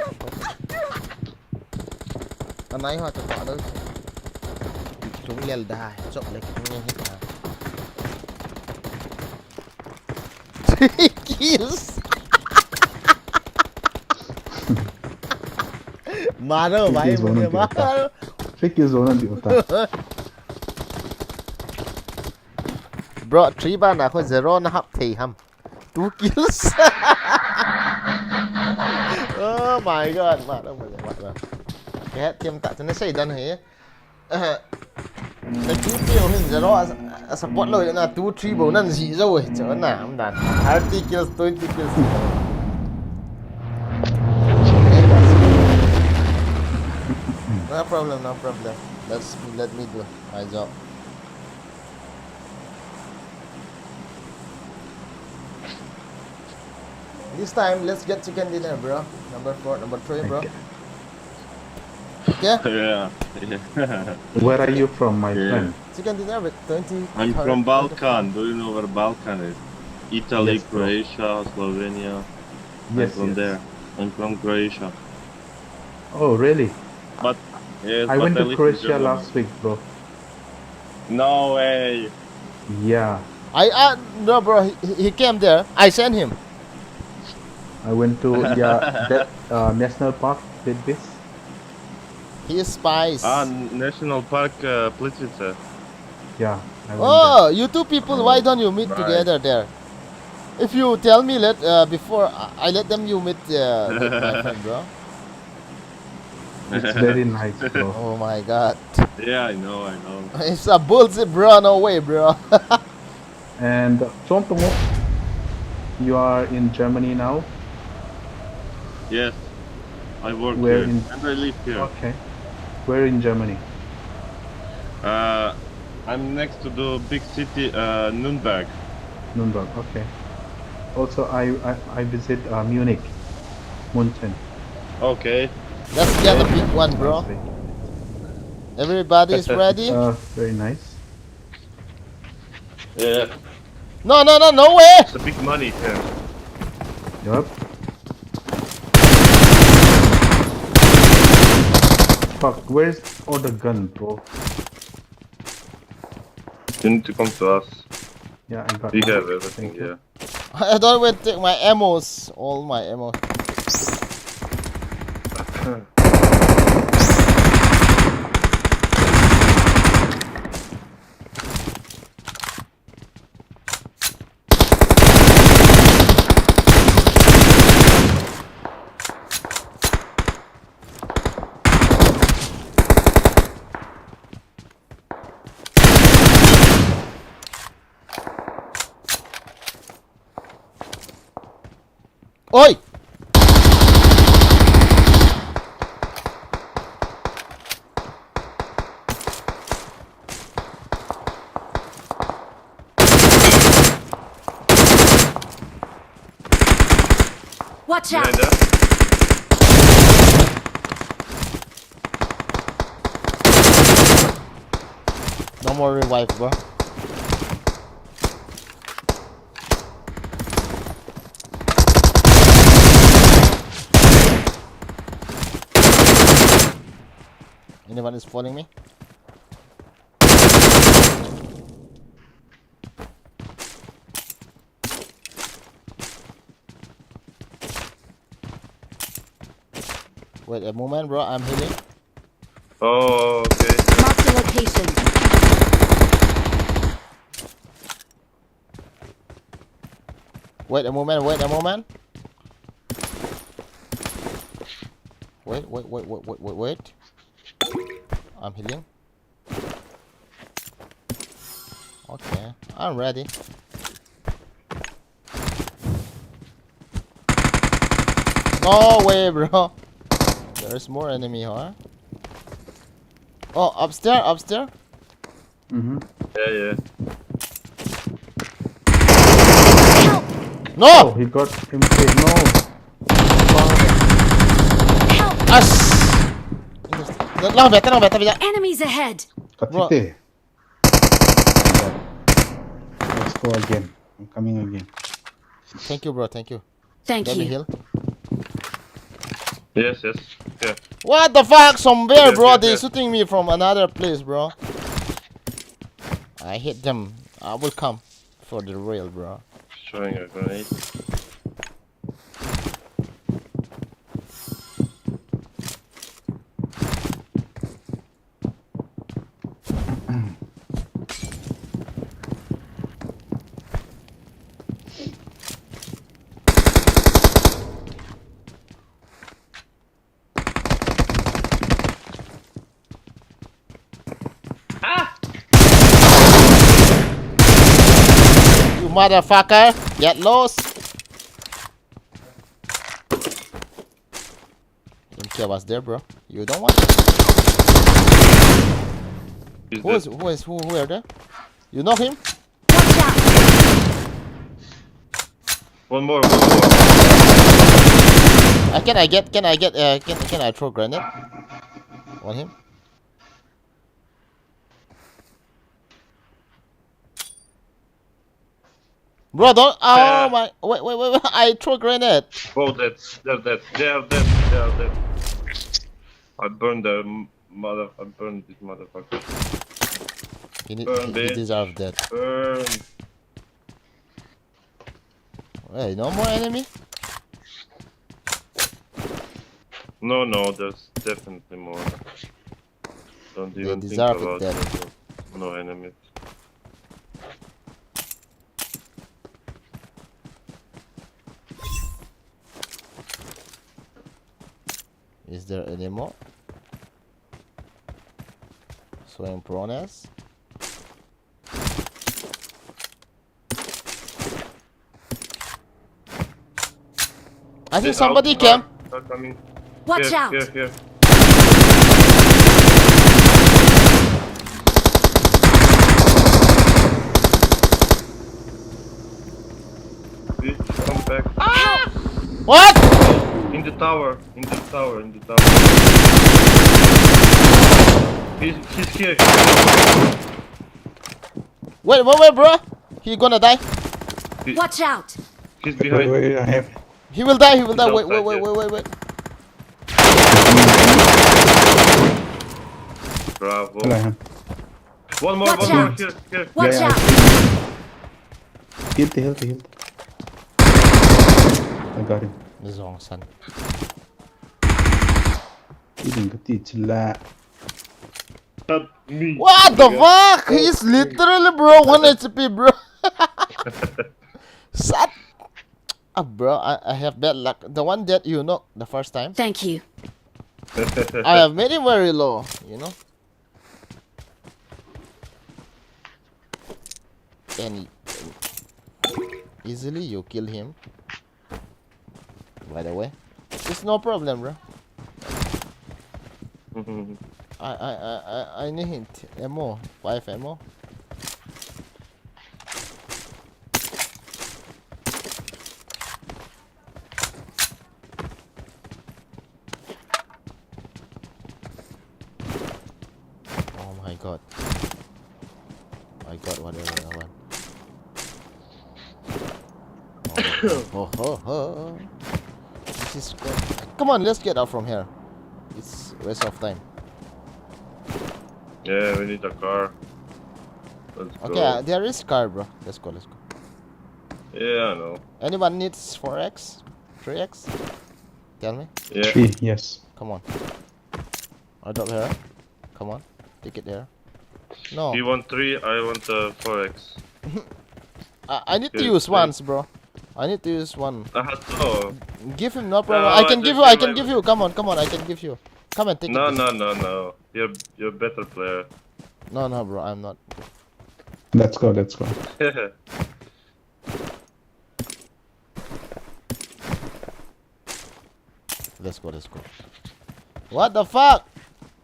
Anai ho ta pa lo. Chung lel da, chop le chung ne hi ta. Three kills. Maro, bhai, mujhe maro. Three kills hona diu ta. Bro, three bana kho zero na hap thei ham. Two kills. Oh my God, maro, mujhe maro. Ke tim ta chane sei dan he. Na Q P o hin zero a, a support lou na two three bou nan ji jou e, chana, um dan. Thirty kills, twenty kills. No problem, no problem. Let's, let me do my job. This time, let's get chicken dinner, bro. Number four, number three, bro. Okay. Okay? Yeah. Yeah. Where are you from, my friend? Chicken dinner with twenty. I'm from Balkan. Do you know where Balkan is? Italy, yes, bro. Croatia, Slovenia. Yes, I'm from there. I'm from Croatia. Oh, really? But, yes, I went to Croatia last week, bro. No way. Yeah. I, uh, no, bro, he, he came there. I sent him. I went to, yeah, that, uh, national park, Plitvice. He is spies. Ah, National Park, uh, Plitvice. Yeah, I went there. Oh, you two people, why don't you meet together there? If you tell me let, uh, before, I, I let them you meet, uh, with my friend, bro. It's very nice, bro. Oh my God. Yeah, I know, I know. It's a bullshit, bro. No way, bro. And, uh, Chomtongo, you are in Germany now? Yes, I work here and I live here. Okay. Where in Germany? Uh, I'm next to the big city, uh, Nuremberg. Nuremberg, okay. Also, I, I, I visit, uh, Munich, Munchen. Okay. Let's get a big one, bro. Everybody is ready? Uh, very nice. Yeah. No, no, no, no way! It's a big money here. Yup. Fuck, where's all the gun, bro? You need to come to us. Yeah, I got. We have everything here. I don't even take my ammos. All my ammo. Oi! Watch out! No more revive, bro. Anyone is following me? Wait a moment, bro. I'm healing. Oh, okay. Mark the location. Wait a moment, wait a moment. Wait, wait, wait, wait, wait, wait, wait. I'm healing. Okay, I'm ready. No way, bro. There's more enemy, huh? Oh, upstairs, upstairs. Mm-hmm. Yeah, yeah. No! Oh, he got him killed. No. As. Lang beta, lang beta, beta. Enemies ahead! Katite. Let's go again. I'm coming again. Thank you, bro. Thank you. Thank Let me you. Heal. Yes, yes. Yeah. What the fuck? Somewhere, Yeah, bro. Yeah, They yeah. Shooting me from another place, bro. I hit them. I will come for the real, bro. Throwing a grenade. You motherfucker! Get lost! Don't care what's there, bro. You don't want it. Who is who is who who are there? You know him? Watch out! One more, one more. Uh, can I get can I get uh, can can I throw grenade on him? Bro, don't. Oh my! Wait, wait, wait, wait! I throw grenade. Oh, that's they're dead. They are dead. They are dead. I burned the mother. I burned this motherfucker. He, need, Burn, he, he bitch. Deserve that. Burn. Hey, no more enemy? No, no, there's definitely more. Don't even think about it. No enemies. Is there any more? Showing progress. I think somebody came. Coming. Watch out! Here, here. Come back. What? In the tower, in the tower, in the tower. He's, he's here. Wait, wait, wait, bro. He gonna die. Watch out! He's behind. Wait, wait, I have. He will die. He will die. Wait, wait, wait, wait, wait, wait. Bravo. Hello, him. One more, Watch one more. Out. Here, here. Watch Yeah, out! Healed, healed, healed. I got him. This is wrong son. Even got it. La. Help me. What the fuck? He's literally, bro, one H P, bro. Shut up, bro. I, I have bad luck. The one that you knocked the first time, Thank you. I have many very low, you know. And easily you kill him. By the way, it's no problem, bro. I I I I I need ammo, five ammo. Oh my god. I got whatever I want. Oh, ho, ho, ho. This is quite... Come on, let's get out from here. It's waste of time. Yeah, we need a car. Let's Okay, go. Uh, there is car, bro. Let's go, let's go. Yeah, I know. Anyone needs four X? Three X? Tell me. Yeah. Three, yes. Come on. I drop here. Come on. Take it there. No. You want three, I want uh, four X. I, I need to Good, use good. Once, bro. I need to use one. Uh, so, Give him, no problem. No, I I can give just you, I need can my give you. Come on, come on, I can give you. Come and take no, it. No, no, no. You're you're better player. No, no, bro, I'm not. Let's go, let's go. Let's go, let's go. What the fuck?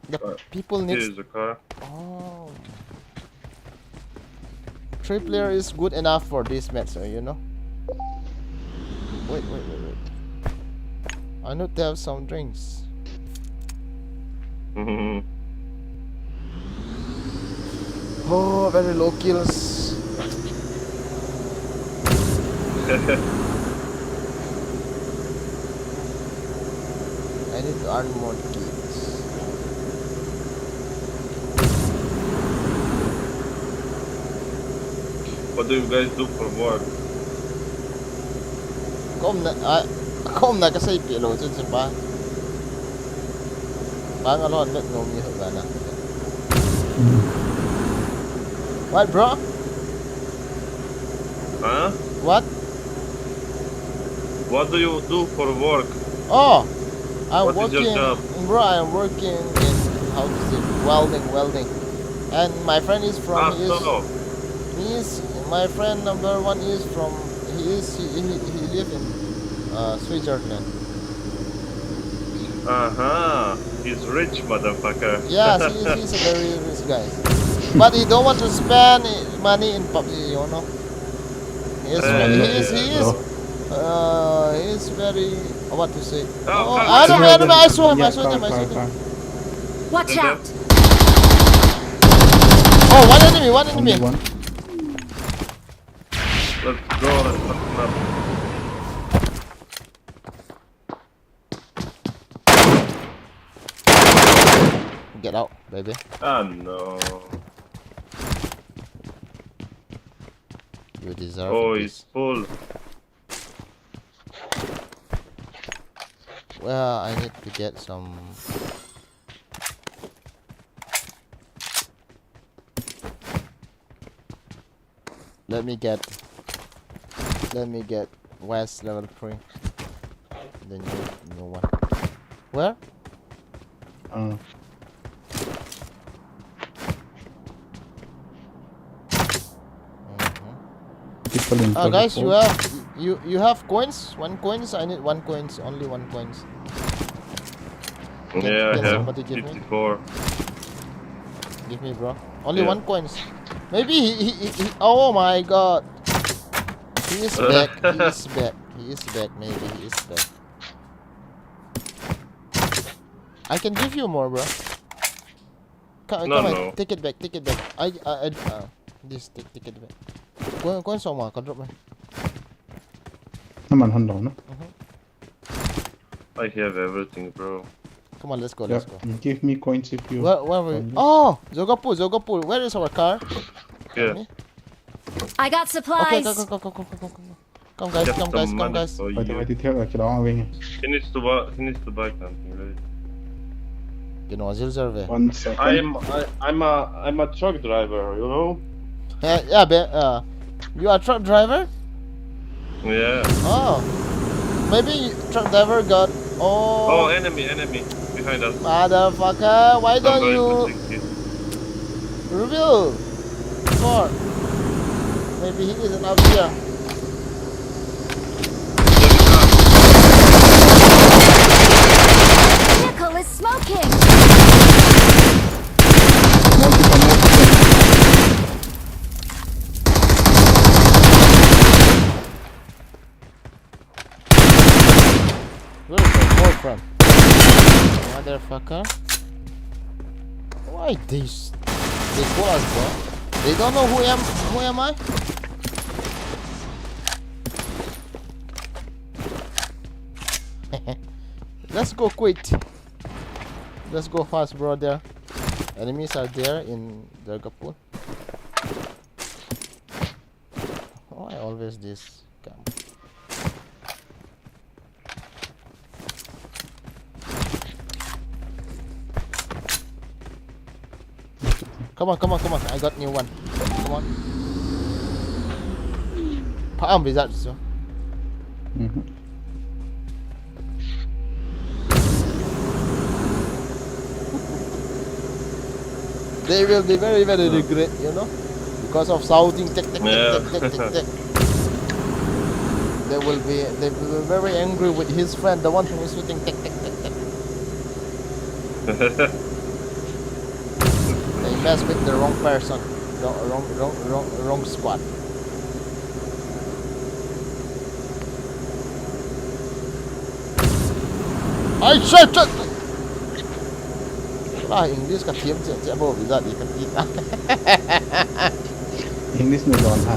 The people needs. Here is a car. Oh. Three player is good enough for this match, uh, you know. Wait, wait, wait, wait. I need to have some drinks. Oh, very low kills. I need to earn more kills. What do you guys do for work? Kom na, ah, kom na kasei pi lo chun chun pa. Bang alon met no mi ho na. What, bro? Huh? What? What do you do for work? Oh, I'm working, bro. I'm working in, how to say, welding, welding. And my friend is from, he is, he is, my friend number one is from, he is, he, he, he live in, uh, Switzerland. Uh-huh. He's rich, motherfucker. Yes, he is, he's a very rich guy. But he don't want to spend money in PUBG, you know. He is, he is, he is, uh, he is very, what to say? Oh, enemy, enemy, I saw him, I saw him, I saw him. Watch out! Oh, one enemy, one enemy. Let's go, let's fuck him up. Get out, baby. Ah, no. You deserve. Oh, it's full. Well, I need to get some. Let me get, let me get West level three. The new, new one. Where? Uh. People in. Uh, guys, you have, you, you have coins? One coins? I need one coins. Only one coins. Can, yeah, can I have somebody give me? Fifty-four. Give me, bro. Only one coins. Maybe he, he, he, he, oh my God. He is back. He is back. He is back. Maybe he is back. I can give you more, bro. Come, no, come on, no. Take it back. Take it back. I, I, I, uh, this, take, take it back. Go, go and some more. Drop me. Naman handle, no? I have everything, bro. Come on, let's go, let's go. Give me coins if you. Where, where we? Oh, Zogapu, Zogapu. Where is our car? Yeah. I got supplies. Okay, go, go, go. Come, guys, come, guys, come, guys. Wait, wait, wait, wait. He needs to buy, he needs to buy something, right? You know, Zilzerve. One second. I'm, I, I'm a, I'm a truck driver, you know? Yeah, yeah, but, uh, you are truck driver? Yeah. Oh. Maybe truck driver got. Oh. Oh, enemy, enemy behind us. Motherfucker, why don't you reveal? Four. Maybe he isn't up here. Vehicle is smoking. Where is the more from? Motherfucker. Why they s-, they call us, bro? They don't know who am, who am I? Let's go quick. Let's go fast, bro. There. Enemies are there in the pool. Why always this? Come on, come on, come on. I got new one. Come on. Paham wizard so. Mm-hmm. They will be very, very regret, you know, because of shouting, tick, tick, tick, tick, tick, tick. They will be, they will be very angry with his friend, the one who is shooting, tick, tick, tick, tick. Mess with the wrong person. Wrong, wrong, wrong, wrong, wrong squad. Ai, shit, shit. Ah, English ka thiam che che bo visa di ka ti ta. English ni don ha.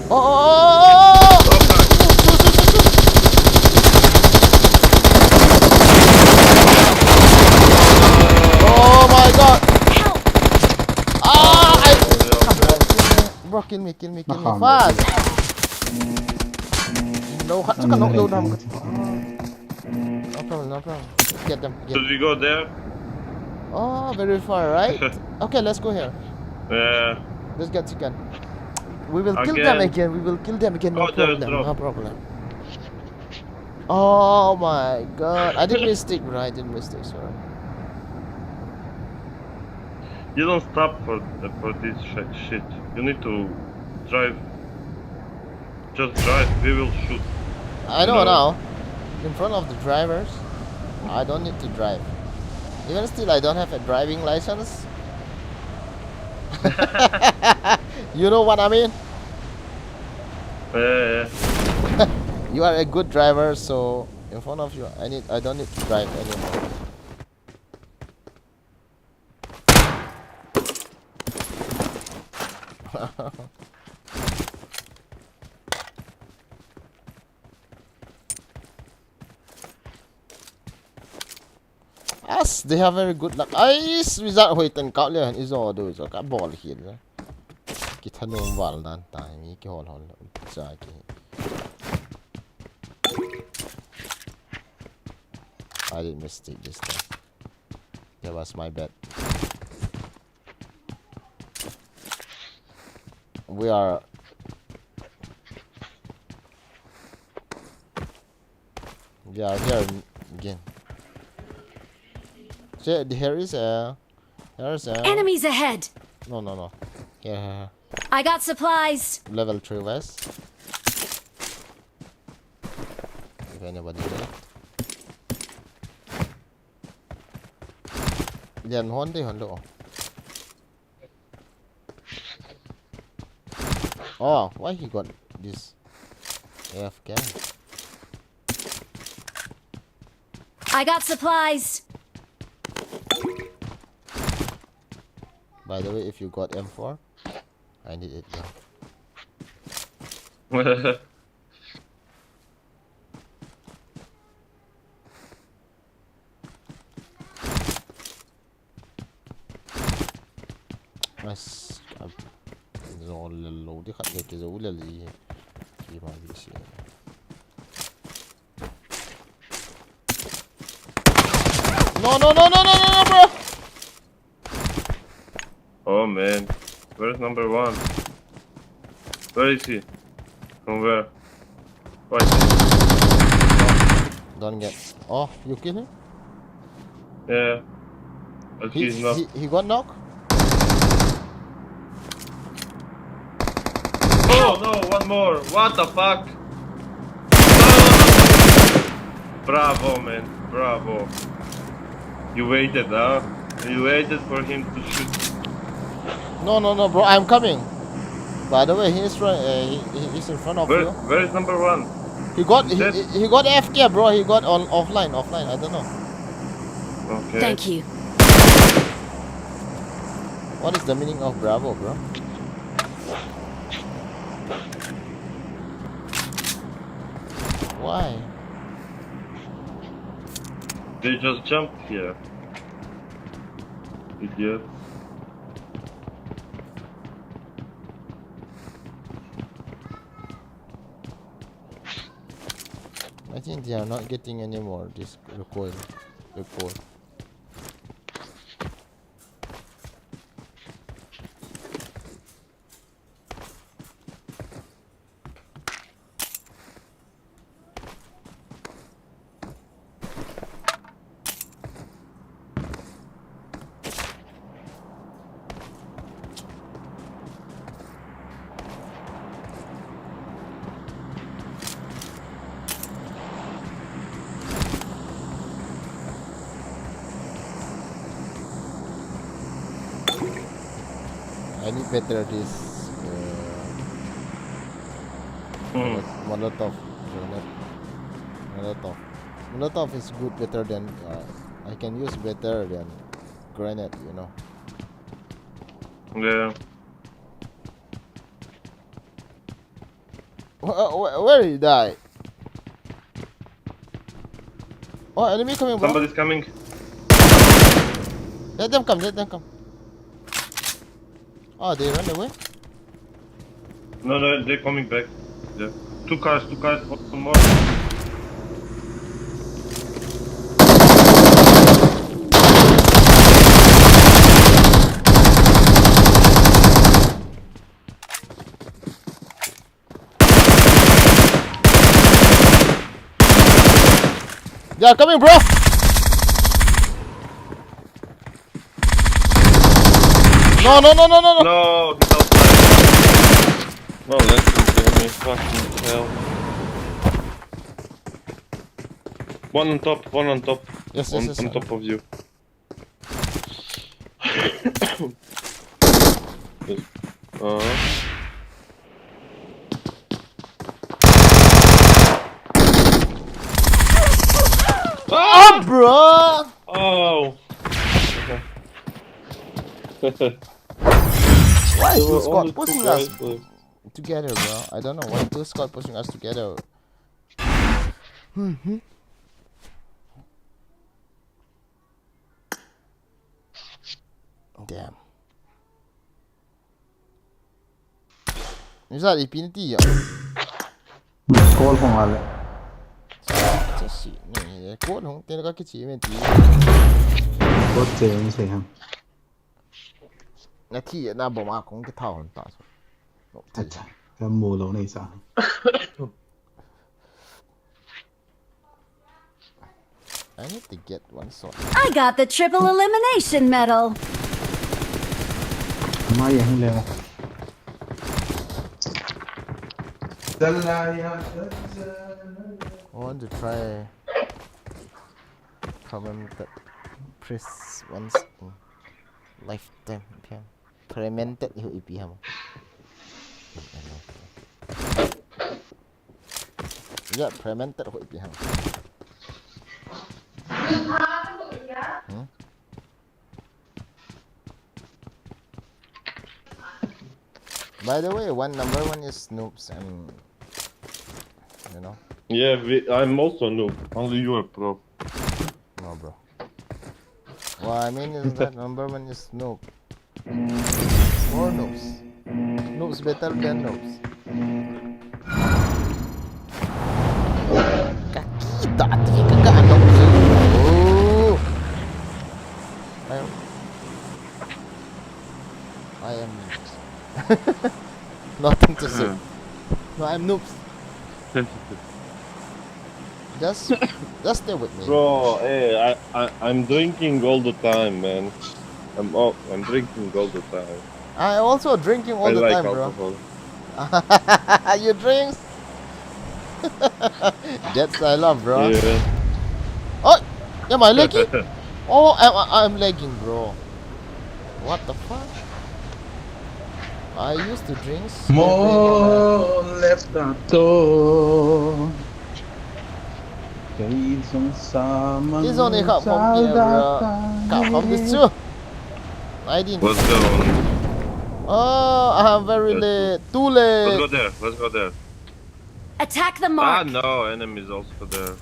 Oh, oh, oh, oh, oh. Oh my God. Ah, I... Bro, kill me, kill me, kill me fast. No, khat chu ka knock down ham. No problem, no problem. Get them, get. Should we go there? Oh, very far, right? Okay, let's go here. Yeah. Let's get chicken. We will kill them again. We will kill them again. No problem. No problem. Oh my God! I did mistake, bro. I did mistake. Sorry. You don't stop for for this sh- shit. You need to drive. Just drive, we will shoot. I know now. In front of the drivers, I don't need to drive. Even still, I don't have a driving license. You know what I mean? Yeah, yeah. You are a good driver, so in front of you, I need, I don't need to drive anymore. As they have very good luck. Ai, wizard hoi ten kau le, ijo do ijo ka bol hi le. Ki thanu wal dan ta, mi ki hol hol cha ki. I did mistake this time. That was my bad. We are, we are here again. Che, here is a, here is a. Enemies ahead! No, no, no. Here, here, here. I got supplies! Level three vest. If anybody there. Lian hon de hon lo. Oh, why he got this A F K? I got supplies. By the way, if you got M four, I need it now. Mas, ab-, zo lel lo di khat le ki zo lel i. Ki ma bi si. No, no, no, no, no, no, no, bro. Oh man, where's number one? Where is he? From where? What? Don't get. Oh, you kill him? Yeah. But he, he's not. He, he got knock? Oh no, one more. What the fuck? No! Bravo, man. Bravo. You waited, huh? You waited for him to shoot. No, no, no, bro. I'm coming. By the way, he is right. Uh, he, he is in front of you. Where is number one? He got, he, he got F K, bro. He got on offline, offline. I don't know. Okay. Thank you. What is the meaning of bravo, bro? Why? They just jumped here. Idiot. I think they are not getting any more this recoil. Recoil. I need better this, uh, Hmm. Molotov grenade. Molotov. Molotov is good, better than, uh, I can use better than grenade, you know. Yeah. Wh- uh, wh- where did he die? Oh, enemy coming, bro. Somebody's coming. Let them come, let them come. Oh, they run away? No, no, they're coming back. Yeah. Two cars, two cars, one more. They are coming, bro! No, no, no, no, no, no! No, he's outside. No, let him kill me. Fucking hell. One on top, one on top. Yes, yes, One yes, on sir. Top of you. Yes. Uh, Ah, bro! Oh! Why is There were two squad only two pushing us guys left. Together, bro? I don't know why two squad pushing us together. Hmm. Damn. Is that infinity? Call hong ale. Just see. Call hong. Tena ka kichi men ti. Call che hong se ham. Na thi na bomb a kong ke thao hon ta so. No, thi. Acha. Ka mu lo nei sa. I need to get one shot. I got the triple elimination medal. Ma yang le. I want to try Tormented Priest once in lifetime. Okay. Tormented ho ipi ham. Yeah, Tormented ho ipi ham. Hmm? By the way, one number one is noobs and you know. Yeah, we, I'm also noob. Only you are pro. No, bro. What I mean is that number one is noob. More noobs. Noobs better than noobs. Kaki tak tiga ka anak. Oh. I am. I am. Nothing to say. Hmm. No, I'm noobs. Just, just stay with me. Bro, hey, I, I, I'm drinking all the time, man. I'm all, I'm drinking all the time. I also drinking all I the like time, bro. Alcohol. You drinks? That's I love, bro. Yeah. Oh, am I lagging? Oh, I'm, I'm lagging, bro. What the fuck? I used to drink. Mo left that door. Kei jong sa man This only got one player, bro. Got from this too. I didn't. What's going on? Oh, I'm very late. Too Let's go late. There. Let's go there. Attack the Ah, mark. No, enemies also there.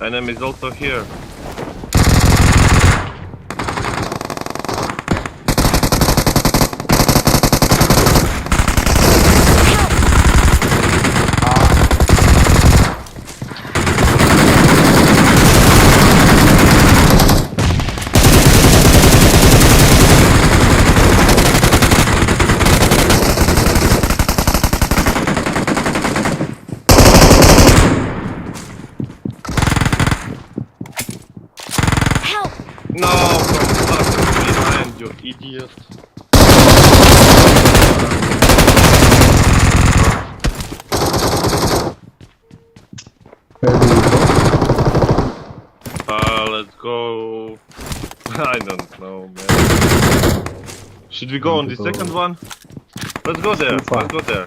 Enemies also here. Should we go Going on to the go second one? Let's go there. too far. Let's go there.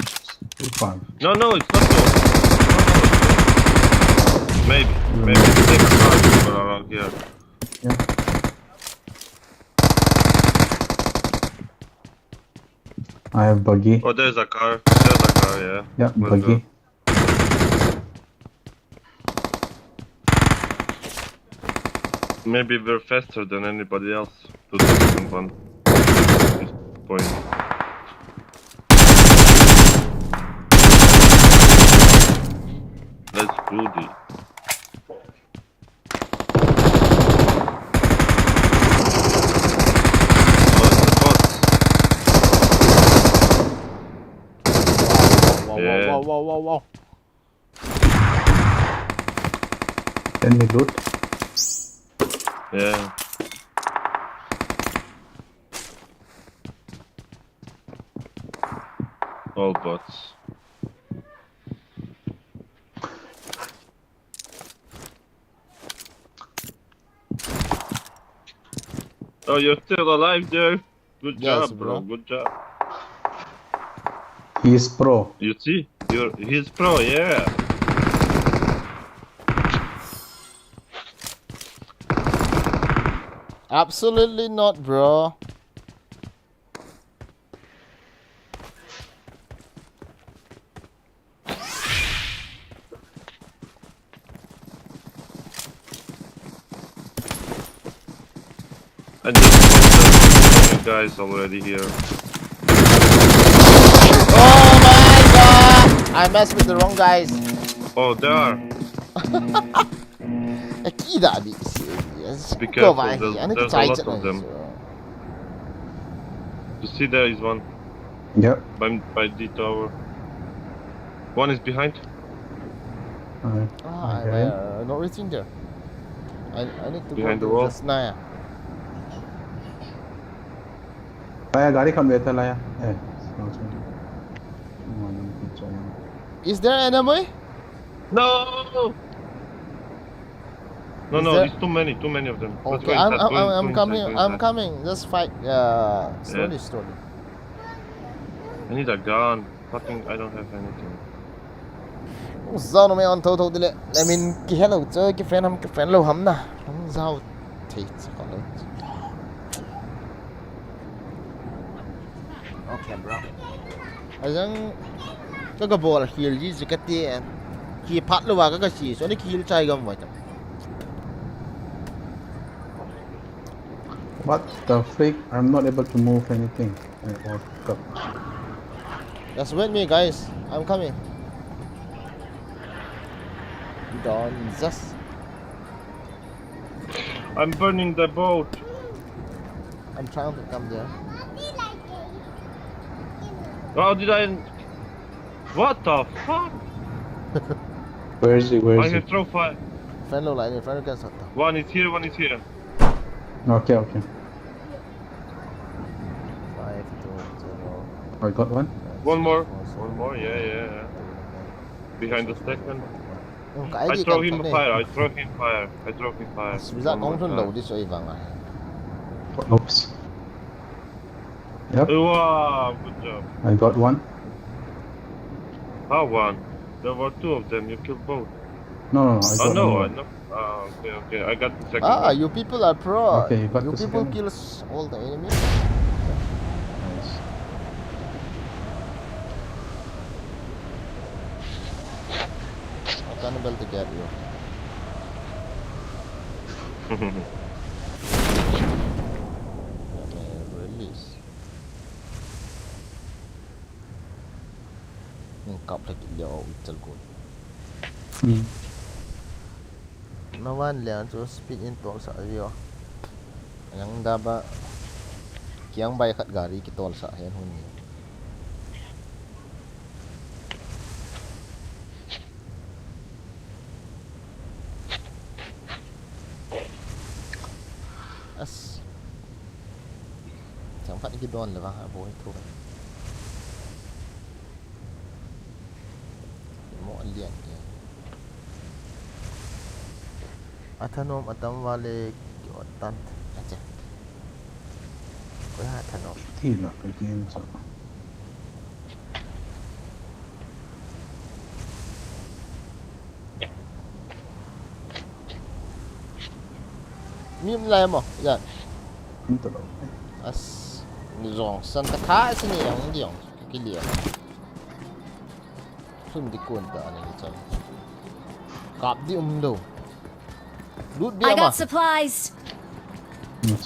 Too far. No, no, it's not good. Maybe. Maybe the second one is around here. I have buggy. Oh, there's a car. There's a car, yeah. Yeah, Let's buggy. go. Maybe we're faster than anybody else to the second one. This point. Let's do this. Oh, it's the bots. Wow, Yeah. Wow, wow, wow, wow, wow. Send me loot. Yeah. All bots. Oh, you're still alive, Joe. Good Yes, job, bro. Bro. Good job. He is pro. You see? You're he's pro, yeah. Absolutely not, bro. I just got the guys already here. Oh my god! I messed with the wrong guys. Oh, there are. Akida bi serious. Be careful, there's, there's a lot of them. You see, there is one Yep. by, by the tower. One is behind. Uh, Ah, okay. uh, not reaching there. I, I need to Behind go the to wall. Just now. Laya, gari khan beta laya. Eh, no, sorry. No, no, no, sorry. Is there enemy? No! No, Is no, there- there's too many, too many of them. Let's Okay, go I'm, inside, I'm, go I'm, in- I'm go coming, inside, go I'm inside. Coming. Just fight. Uh, slowly, Yeah. Slowly. I need a gun. Fucking, I don't have anything. Zau no me on tho tho dile. I mean, ki hello cho, ki friend ham, ki friend lo ham na. Ham zau. Thei cha ko lo. Okay, bro. Ajang ka ka bol heal ji ji ka ti. Ki phat lo wa ka ka si. So ni ki heal chai gam wa ta. What the freak? I'm not able to move anything. I was stuck. Just wait me, guys. I'm coming. Don't just. I'm burning the boat. I'm trying to come there. How did I? What the fuck? Where is he? Where I is he? Have throw fire. Friend lo lai ni, friend lo kan sat ta. One is here, one is here. Okay, okay. Five, two, zero. I got one. One more. One more, yeah, yeah, yeah. Behind the second. Oh, ka I ID throw kan him ta ne. Fire, I throw him fire, I throw him fire. Suza One kong more tun fire. Lo di so ivang ah. Oops. Yep, Wow, good job. I got one. How one? There were two of them, you killed both. No, no, no, I Oh got no, one I more. Know. Ah, okay, okay, I got the second Ah, one. You people are pro. Okay, you got You the people second. Kills all the enemy. Nice. I can't able to get you. Let me release. Kap lagi dia, oh, itel gun. Hmm. Na van lian chu speed in tol sa rio. Yang daba. Kiang bai khat gari kitol sa hen hun ni. As. Chang khat kidon le va, a boi thu. Mo lian ke. Athanom atam vale ki otan. Acha. Ra tha no. Thi na ka game chu. Mi um lai mo, ya. Hung ta lo. As, ni jong san ka tha si ni ang di ang. Ki li ang. Sun di kun ta ani ni chan. Kap di um do. Lut bi I ama. Got supplies. Yes.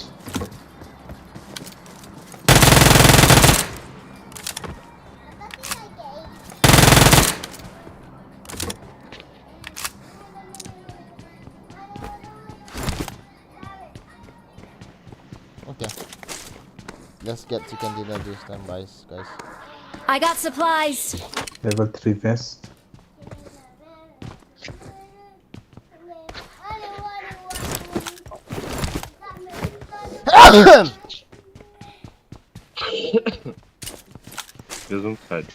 Okay. Let's get chicken dinner this time, guys. Guys. I got supplies. Level three vest. Gesundheit.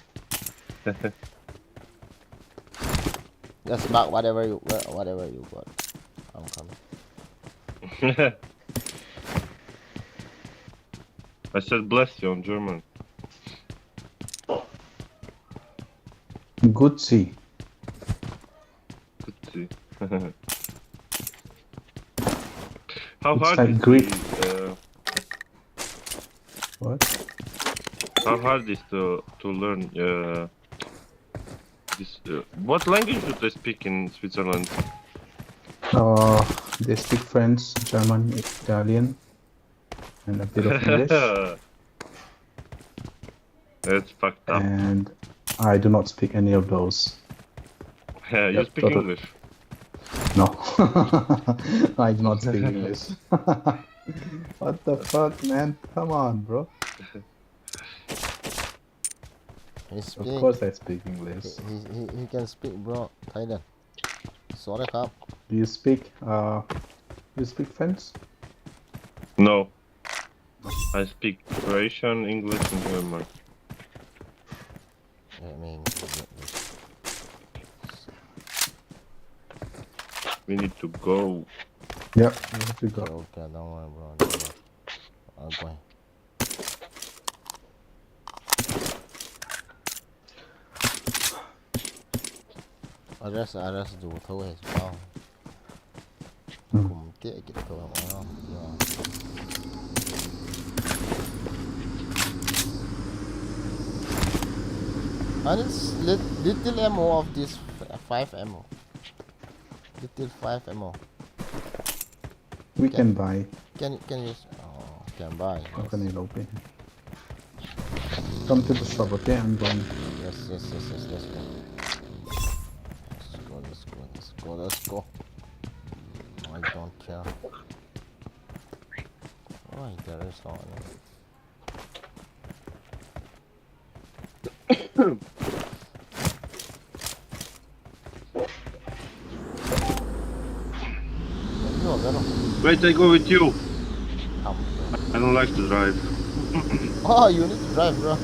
Just mark whatever you wha- whatever you got. I'm coming. I said bless you in German. Gucci. Let's see. How It's hard like is Greek. The, uh, What? how hard is to to learn uh, this? Uh, what language do they speak in Switzerland? Uh, they speak French, German, Italian, and a bit of English. That's fucked up. And I do not speak any of those. Yeah, you Yep, speak total- English. No, I do not speak English. What the fuck, man? Come on, bro. He Of speak. Course I speak English. He, he, he can speak, bro. Thai then. Sorry, ครับ. Do you speak uh you speak French? No. I speak Croatian, English, and German. I mean, We need to go. Yep, we have to go. Okay, don't worry, bro. Don't worry. I'm going. Arrest, arrest, do thou his bow. Hmm. Kum ke ke thou ma. Yeah. And it's lit- little ammo of this f- five ammo. Little five ammo. We can buy. Can can use? Oh, can buy. How can I open? Come to the shop, okay? I'm going. Yes, yes, yes, yes, let's go. Let's go, let's go, let's go, let's go. I don't care. Why there is no enemy? You are gonna Wait, I go with you. Come. I don't like to drive. Oh, you need to drive, bro.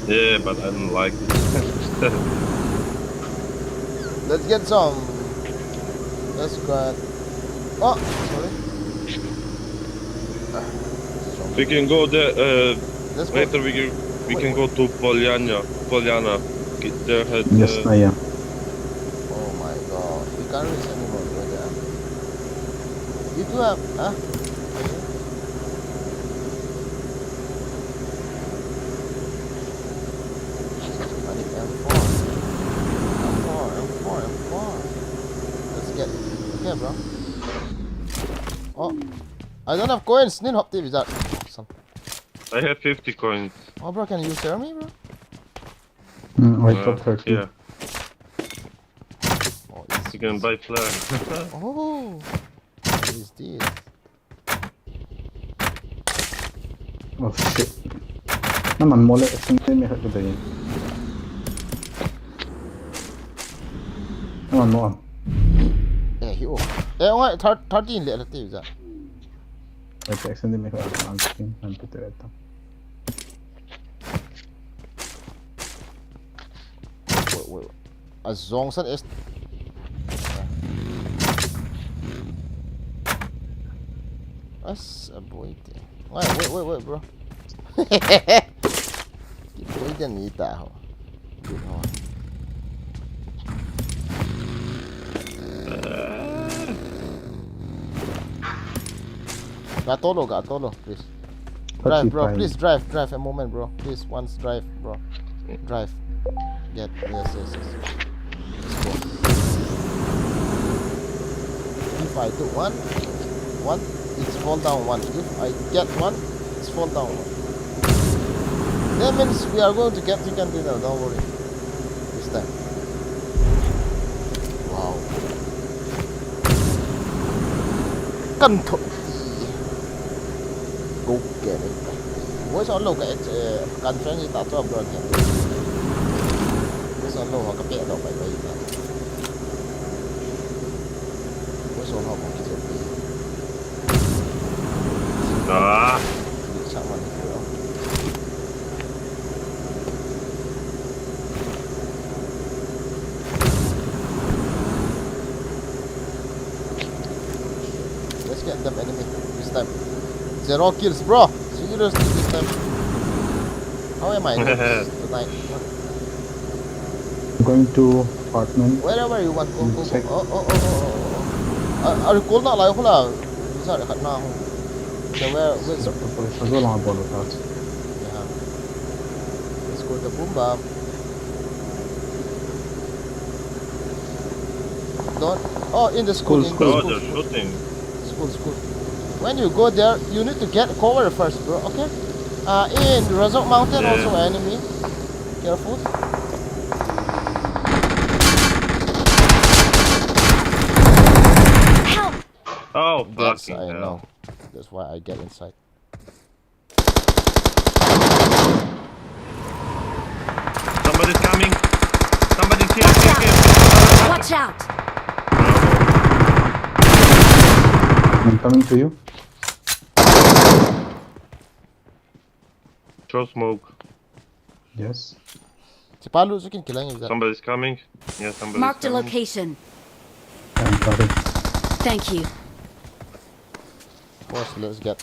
Yeah, but I don't like it. Let's get some. Let's go. Oh, sorry. Ah, this is wrong. We can go there. Uh, Let's go. Later we can we Wait, can wait. Go to Polyana. Polyana. Get there had. Yes, Uh, I am. Oh my god, we can't reach anymore over there. We do have, huh? Shit, I need M four. M four, M four, M four. Let's get it. Okay, bro. Oh, I don't have coins. Need hop T V that. Awesome. I have fifty coins. Oh, bro, can you share me, bro? Mm, I Uh, got thirty. Yeah, Oh, it's, you can buy flare. Oh, what is this? Oh shit. Naman mo le, S M D me hak dai. Naman mo. Eh, he, oh. Eh, oh, thir- thirteen le, le, te, ja. Ito, S M D me hak ang skin, ang pito ito. Wait, wait, wait. A jong san is. As a boy te. Wait, wait, wait, wait, bro. Kipui den ni ta ho. Good ho. Gatolo, gatolo, please. Drive, bro. Forty-five. Please drive, drive a moment, bro. Please, once drive, bro. Drive. Get, yes, yes, yes. Let's go. If I do one, one, it's fall down one. If I get one, it's fall down one. That means we are going to get chicken dinner, don't worry. This time. Wow. Kan tho. Go get it. Voice on lo ka, eh, conference ta to bro. Voice on lo ka pe lo pai pai ta. Voice on lo ka pe. Ah. Sa man ko. Let's get them enemy this time. Zero kills, bro. Seriously, this time. How am I nervous tonight? Going to apartment. Wherever you want, go, go, go. Check. Oh, oh, oh, oh, oh, oh. Are, are you cool now? Like, hula. Sorry, cut now. So where, where? Sa, sa, sa, sa, lang bolo ta. Yeah. Let's go the boom bomb. Don't. Oh, in the school, in the school, school, they're shooting. School, school. When you go there, you need to get cover first, bro. Okay? Uh, in Razok Mountain also enemy. Careful. Help! Oh, fucking hell. That's, I know. That's why I get inside. Somebody's coming. Somebody kill, kill, kill. Watch out! I'm coming to you. Throw smoke. Yes. Sipalu, you can kill him. Somebody's coming. Yeah, somebody's coming. Marked a location. I'm coming. Thank you. Boss, let's get.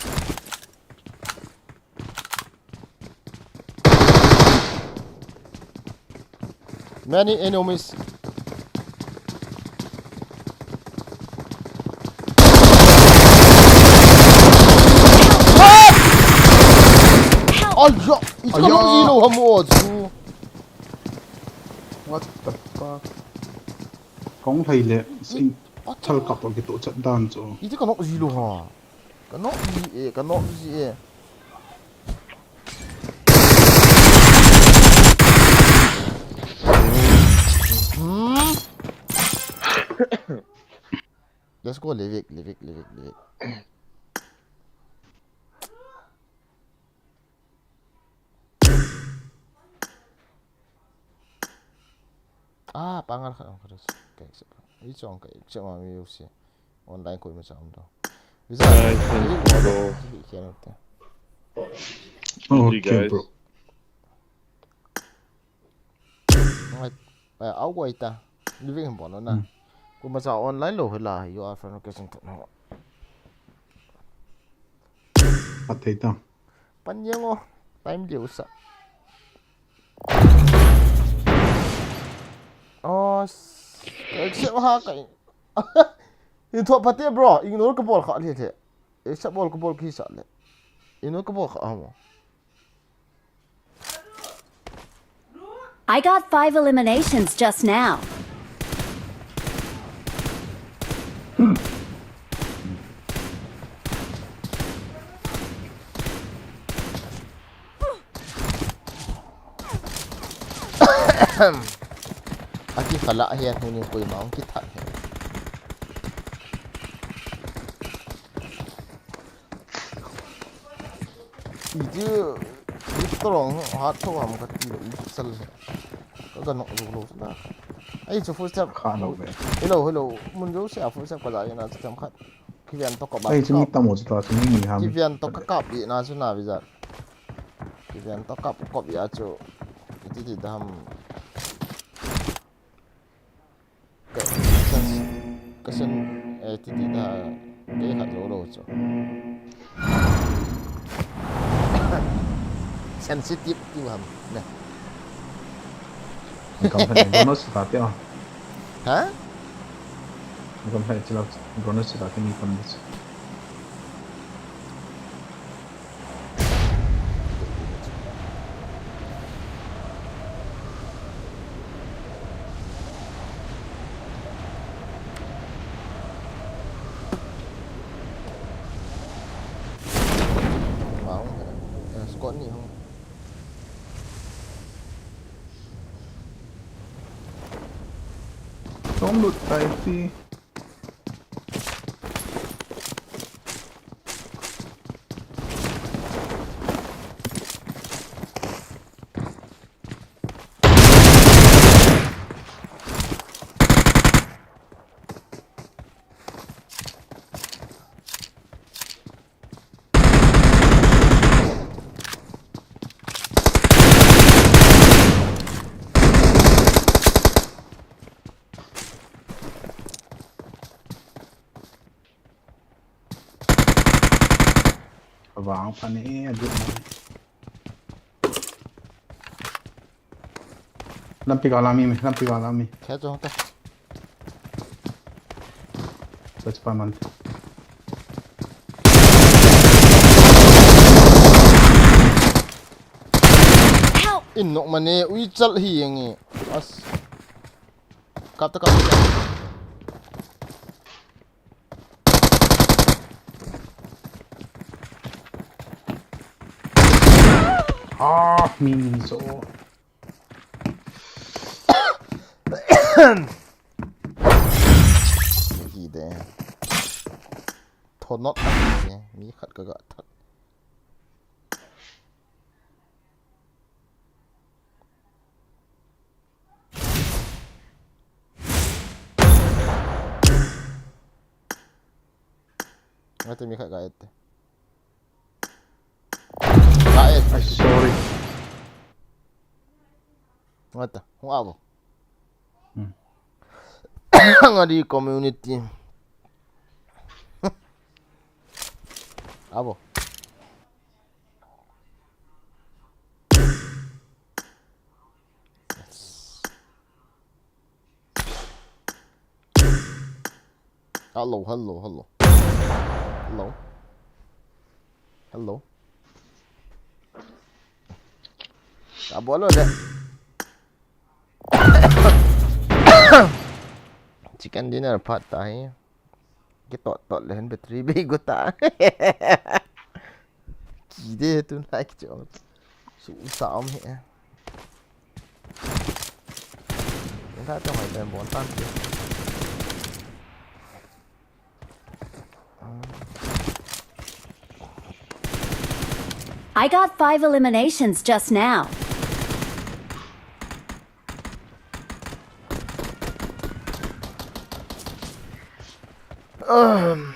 Many enemies. What? Help! Aya, ito ka long ilo hamo chu. What the fuck? Kong thei le, sing thal kap to kito chat dan chu. Ito ka long ilo ha. Ka long ji e, ka long ji e. Hmm? Let's go, Livik, Livik, Livik, Livik. Ah, pangal khat ang khat. Ka accept. I chong ka accept ma mi usi. Online koima cha um do. Visa. Nice one, bro. Okay, bro. Ngai, eh, au koi ta. Living him bono na. Hmm. Koima cha online lo hila. You are friend request thot na. Athei ta. Pan jeng o, time deu sa. Oh, s-, accept ha ka. Hin thot pate, bro, ignore ka bol kha le le. Accept bol ka bol kisa le. Ignore ka bol kha mo. I got five eliminations just now. Aki khala hian huni koima hung kithat hi. Iti, iti tolong hat tho ham ka ti lo, iti sal. Ka ga nok zo lo sa. Ai chu full step. Kha lo be. Hello, hello. Mun zo se a full step ka ja ina chu tem khat. Kivian to ka ba. Ai chu ni tamo chu ta chu ni ni ham. Kivian to ka kap i na chu na visa. Kivian to kap kop i a chu. Iti ti dam. Ka, ka, ka sen, eh, ti ti ta, ke khat zo lo chu. Sensitive tiu ham. Ne. Kam phan bonus ta te. Ha? Kam phan chila bonus ta te ni kam dis. Mong. Squad ni hung. Tong lut tai ti. Vang phan e, a group na. Lampi ga la mi, lampi ga la mi. Khe chong ta. Search pa man. In nok mane, ui chal hi yeng e. As. Kap ta, kap ta. Ah, mi, mi so. Hi de. Thonot a hi de. Mi khat ka ga that. Ngata mi khat ga et. Ga et. Ay, sorry. Ngata, hung abo. Hmm. Ngadi community. Abo. Hello, hello, hello. Hello. Hello. Abo lo le. Chicken dinner phat ta hi. Kitot tot le hin battery bei got ta. Kide tun lai kicho. Su sa om he. Yin ta tong hai ten bon tan ti. I got five eliminations just now. Um.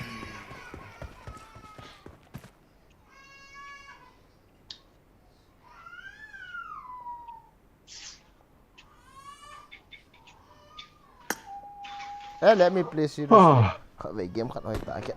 Eh, let me play serious. Ah. Khat vei game khat hoi ta kit.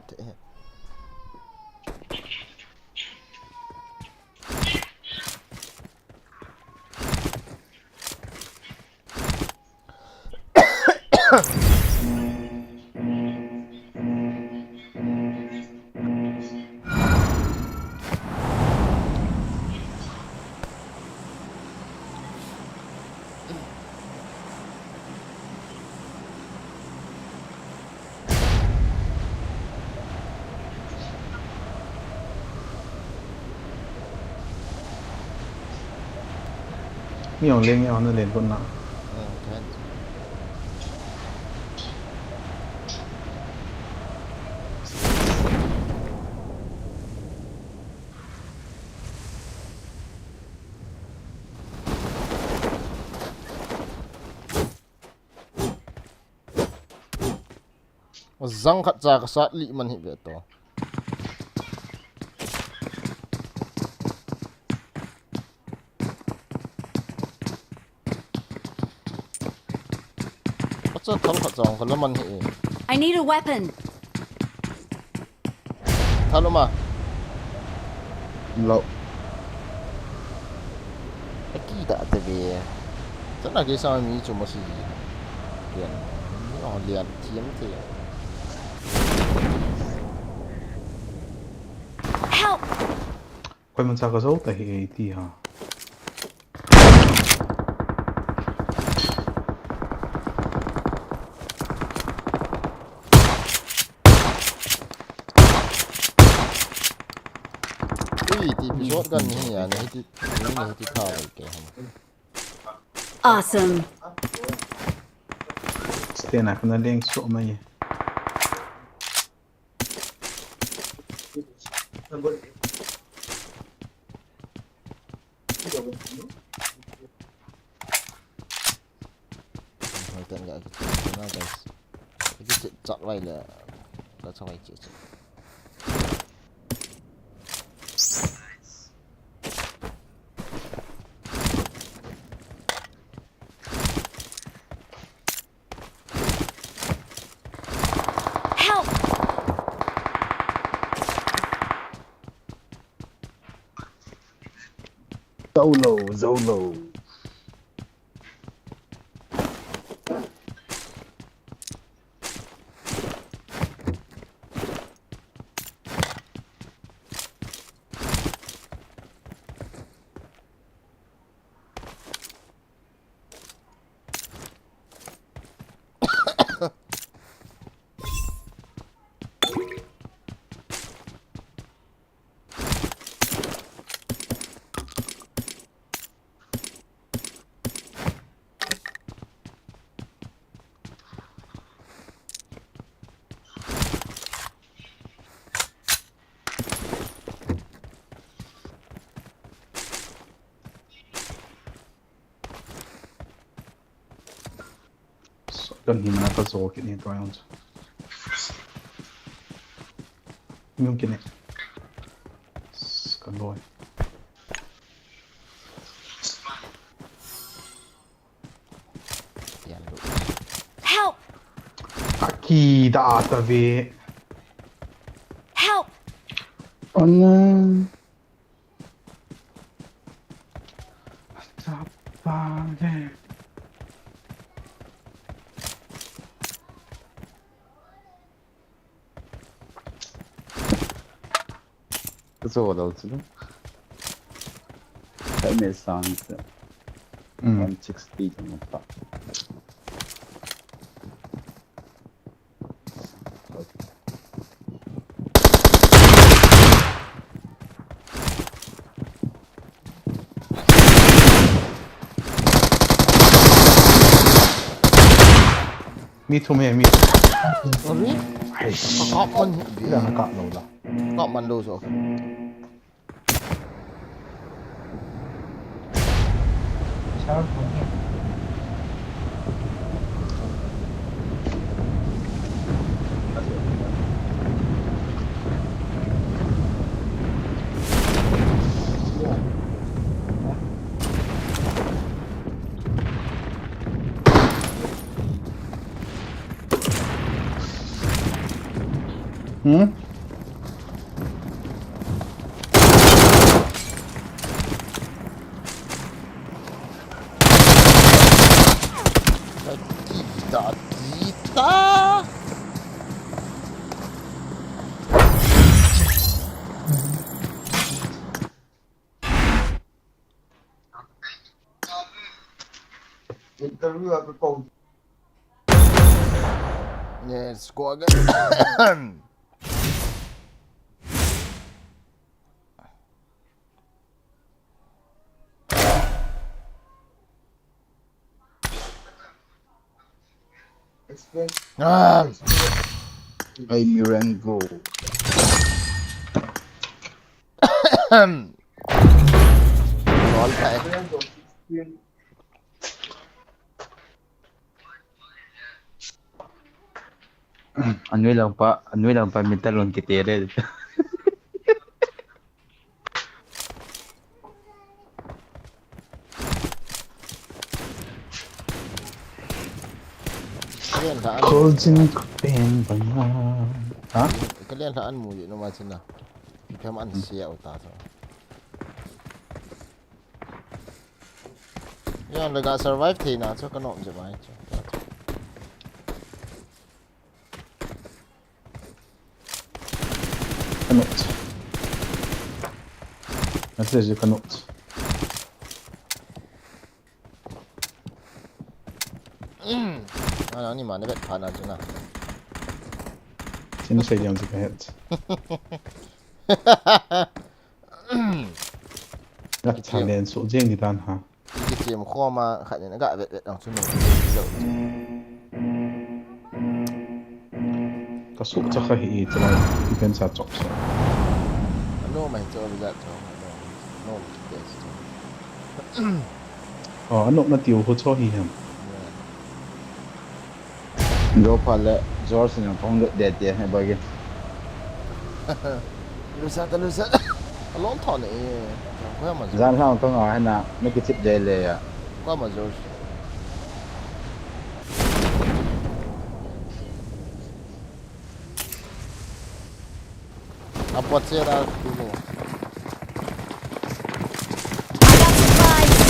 Mi ong leng, mi ong na leng kon na. Jang khat cha ka sat li man hi ve to. Acha thal khat cha ka la man hi. I need a weapon. Thal ma. Lo. Dah te ve. Chana ke sa mi chu ma si. Lian. Oh, lian thiam te. Help! Koiman cha ka zo ta hi ei ti ha. Ui, ti episode kan ni ya, ni ti, ni ti tha ke ha. Awesome. Sten a kana leng so mai. Hoi, ten ga kichai na, guys. Kichai chat vai le. Ka chawai chi chi. Help! Solo, solo. Kan himna ka zo kit ni tua jong chu. Yung kit ni. Kan loi. Help! Aki da ta ve. Help! Oh no. Chapa ve. Zo lo chu. Ka me sang chu. Mm. One sixty chu ma pa. Mi thum he, mi thum. Sorry? Aish. Ka kap man hi. Ila na kap lo la. Kap man lo so. Hmm? Kita, kita. Interview aku kau. Let's go again. Ah. Ay, Mirango. Lol, kai. Anui lang pa, anui lang pa, minta lon kiti re. Kalian tha an. Kol jin pen bang na. Ha? Kalian tha an mu ye no ma chin na. Phem an sia uta so. Yan, le ga survive thei na chu ka nom je mai chu. Ka nom chu. Message ka nom chu. Ana ni ma ne bet pha na chu na. Chin sei jam chu ka het. Rak tha len su jeng ni dan ha. Ki chem khoma khat nen ga vet vet ang chu no. Ka suk cha kha hi i chalai i pen cha chok sa. Ano mai cho bi za cho. No, no, test cho. Oh, ano na tiu ho cho hi ham. Joe pha le George in phong lut de ti he bagi. Lusa ta lusa. A long thon e. Ko ma George. Zan hang ka nga hena, na kichip de le ya. Ko ma George. A pot se da tu lo. I got supplies.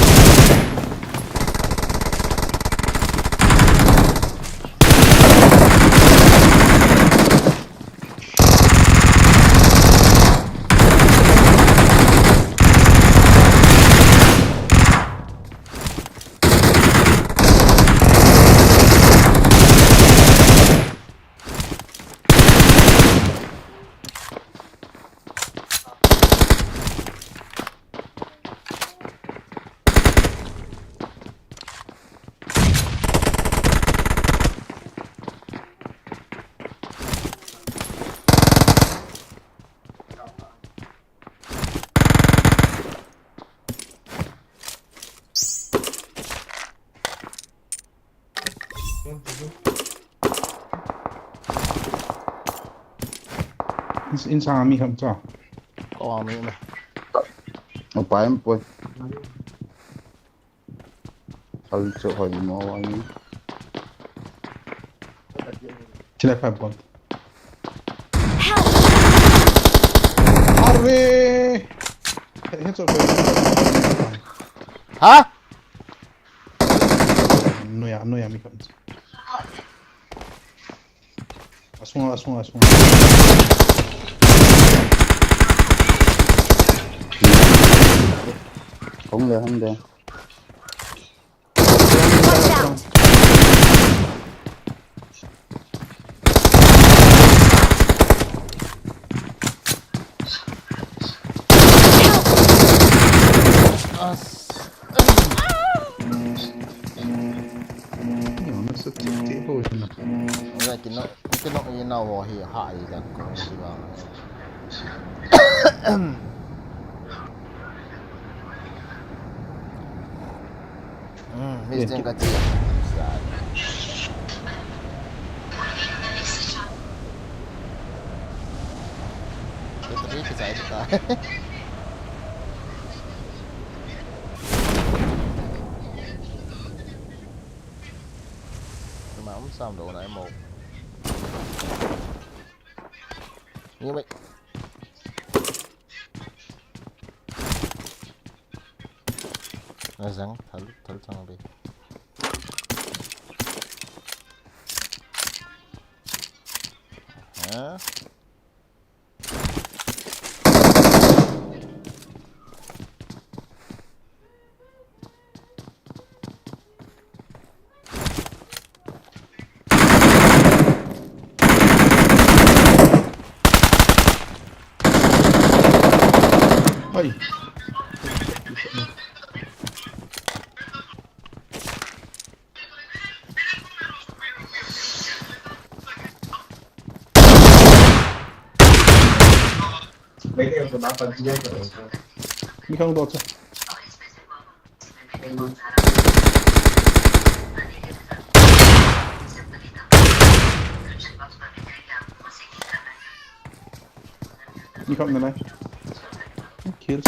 In, insang ami kham cha. Ko ami me. Upai umpoi. Hal chu hoi mo wa ni. Chile five bomb. Help! Arre! He, he, so, so. Ha? Noya, noya, mi kan. Asunga, asunga, asunga. Hong le, hong le. Watch out! As. Ni, na sa tip tip ho na. Wala kino, kino ina wo hi ha i dan ko si ba. Hmm, miss din ka ti. Ito rin ka sa ito ka. Tuma um sam do na mo. Ni mai. Azang, thal, thal chang be. Ha? Ai. Mi khang do cha. Mi khang na lai. Kill.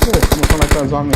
Oh, no, sana ka zami.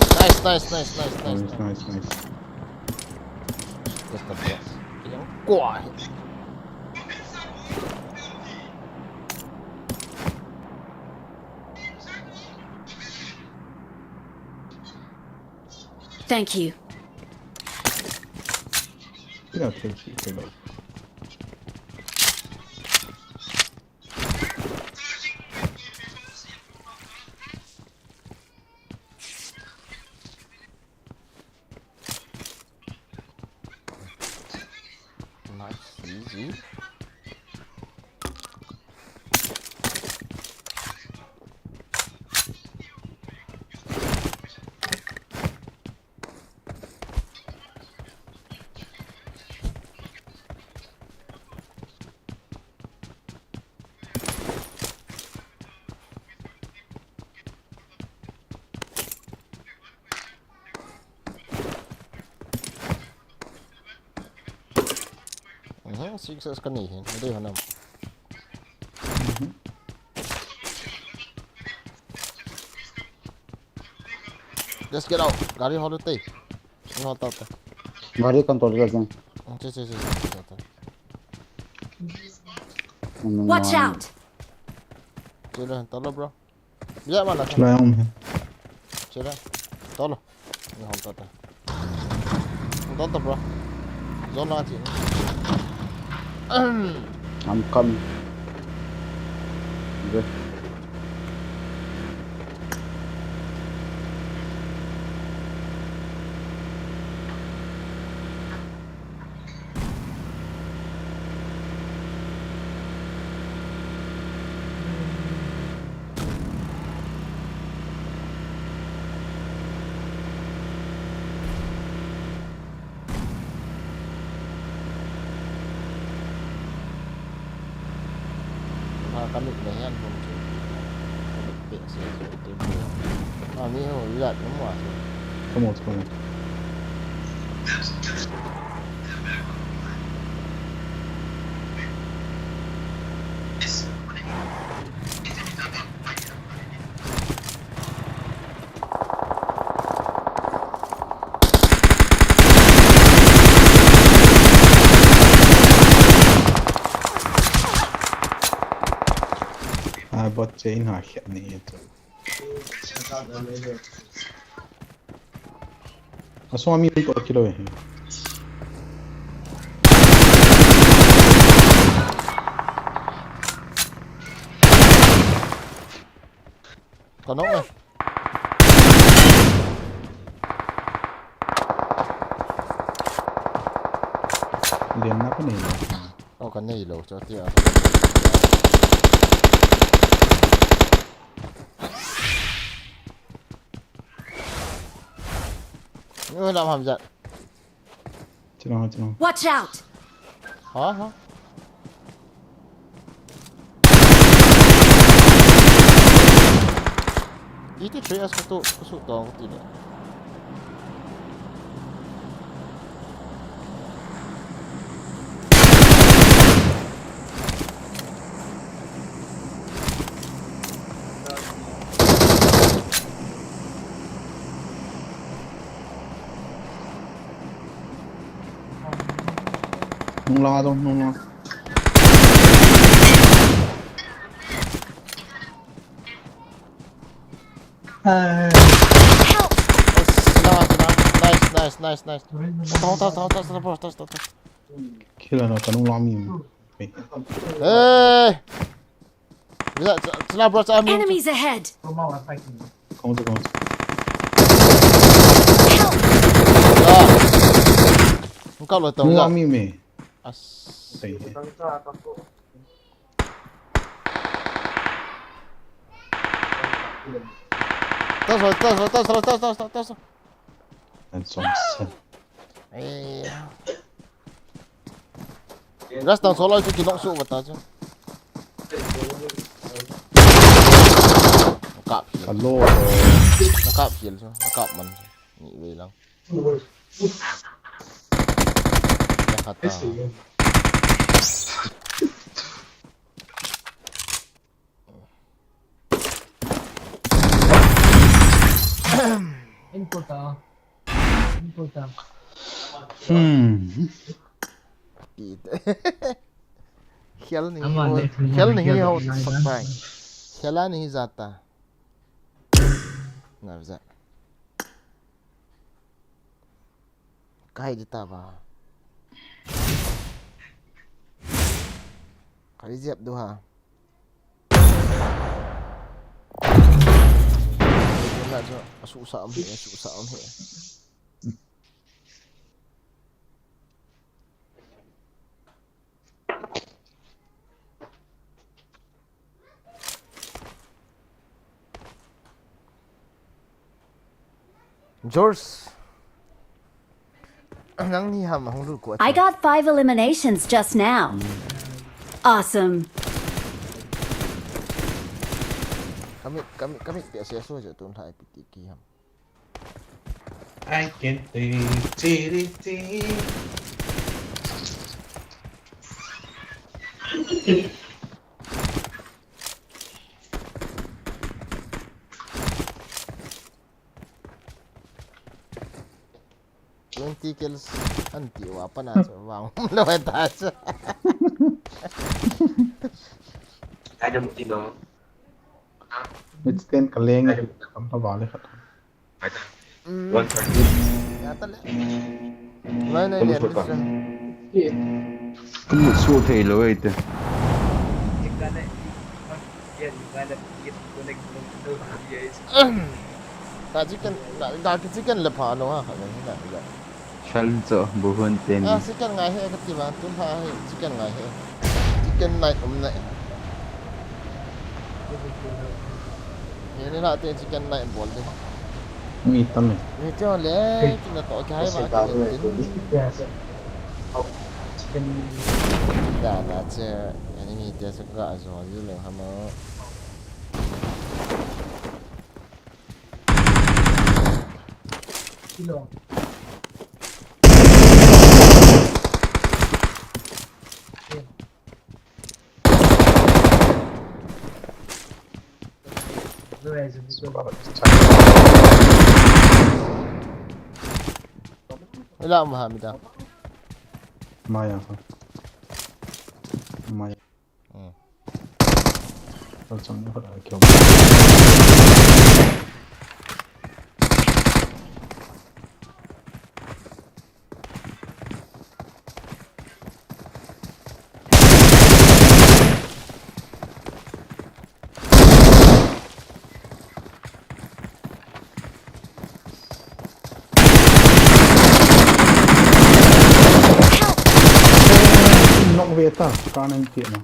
Nice, nice, nice, nice, nice. Nice, nice, nice. Just a bit. Yang kuat. Thank you. Kira kira kira. Nice, easy. Mhm, six S kanei hin, nadei hinam. Mhm. Just get out. Gari hol u te. Ni hol tau te. Gari control kar jeng. Hmm, che, che, che, che, che, che. Watch out! Che le, talo, bro. Biar mana? Chulai um hai. Che le. Talo. Ni hol tau te. Don't stop, bro. Zone lang chin. I'm coming. Okay. Ka mit na hian hung chu. Ka mit peh se se te bu. A mi ho lat na mu a se. Ka mu chu ka mu. A bot che in ha khe ni tu. A sung a mi to kilo e. Ka nok e. Lian na ka nei lo. Oh, ka nei lo, cho tia. Ni lam ham jat. Chilong, chilong. Watch out! Ha, ha. Iti three S ko tu, ko su tong ko ti le. Nung lang a dong, nung lang. Ah. Help! Nice, nice, nice, nice. Hold on, hold on, hold on, hold on, hold on, hold on, hold on. Killer no, ka nung lang mi. Hey! Enemies ahead! Kong tu, kong tu. Help! Kong tu. Nung kap lo tong. Nung kap mi me. As. Sei. Tas, tas, tas, tas, tas, tas, tas. An song sa. Eh. Gas tang solo chu kinok su bata chu. Hello. Nakap kill chu, nakap man chu. Ni vei lang. Nakhat ta. Input ta. Input ta. Hmm. Khel ni hi ho, khel ni hi ho, khel ni hi jat ta. Navza. Kai di ta ba. Kai di jep du ha. Asusa um hi, asusa um hi. George. Nang ni ham hung lut ko. I got five eliminations just now. Awesome. Kami, kami, kami pia sia so je tun thai piti ki ham. I can do it. Twenty kills anti wa pana chu vang lo ta chu. Ai dam ti no. Mit sten kaleng kam ta vale khat. One thirty. Ya ta le. Nai nai le. Tum su thei lo ai te. Ka chicken, ka, ka chicken le pha lo ha, ka ngai na ya. Chal cho, bu hun ten. Ah, chicken ngai he, ka ti ba, tun pha he, chicken ngai he. Chicken night um nai. Ni ni la te chicken night bol de. Mi tam e. Ni cho le, ki na to ka hai ba. Chicken. Da da che, ani mi te se ka zo ji le ha ma. Ila mo ha mi da. Maya. Maya. Hmm. Tao chang ni khat a kiu. Knock ve ta, ka nang ti na.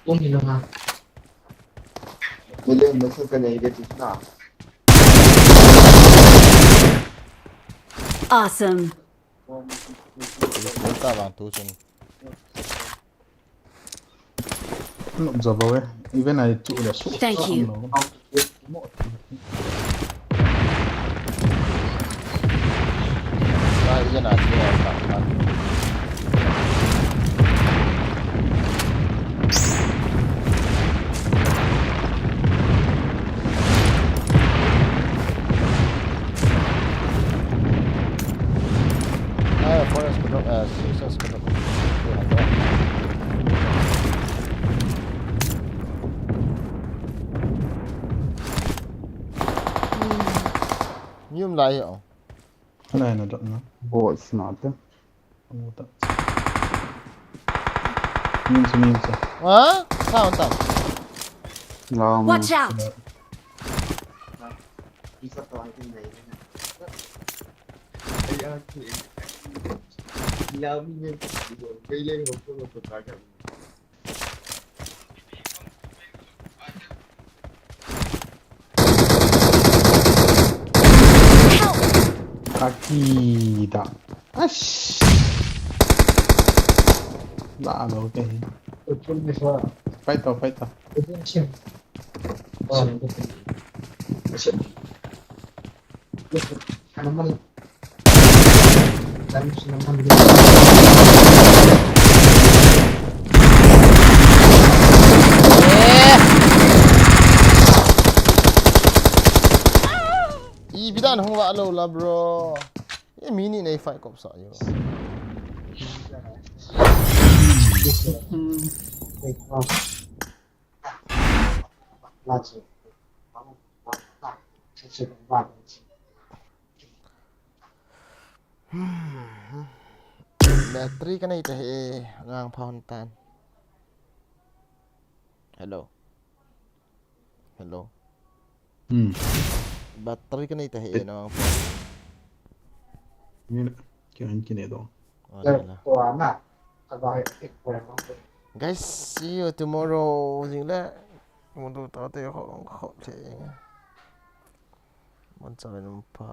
Tum hi lo ha. Mile message ka nei de ti na. Awesome. Tum ta bang tu chun. Nop jabo e. Even ai chu le su. Thank you. Ai, even ai chu le su. Ai, forest ko, eh, seasons ko. Mi um lai o. Hala na dot na. Bo sniper. Amu ta. Min su, min su. Ha? Sa on ta. Watch out! Akida. Ash. La lo ke. Fight to, fight to. Ipi dan hung vah lou la, bro. E, mi ni nei fight kop sa yo. Battery ka nei ta hi, ngang pha hon tan. Hello. Hello. Hmm. Battery ka nei ta hi, ngang pha. Ni na, kya han kine do. Guys, see you tomorrow. Jing le. Mun tu ta te ho, ho che. Mun cha num pa.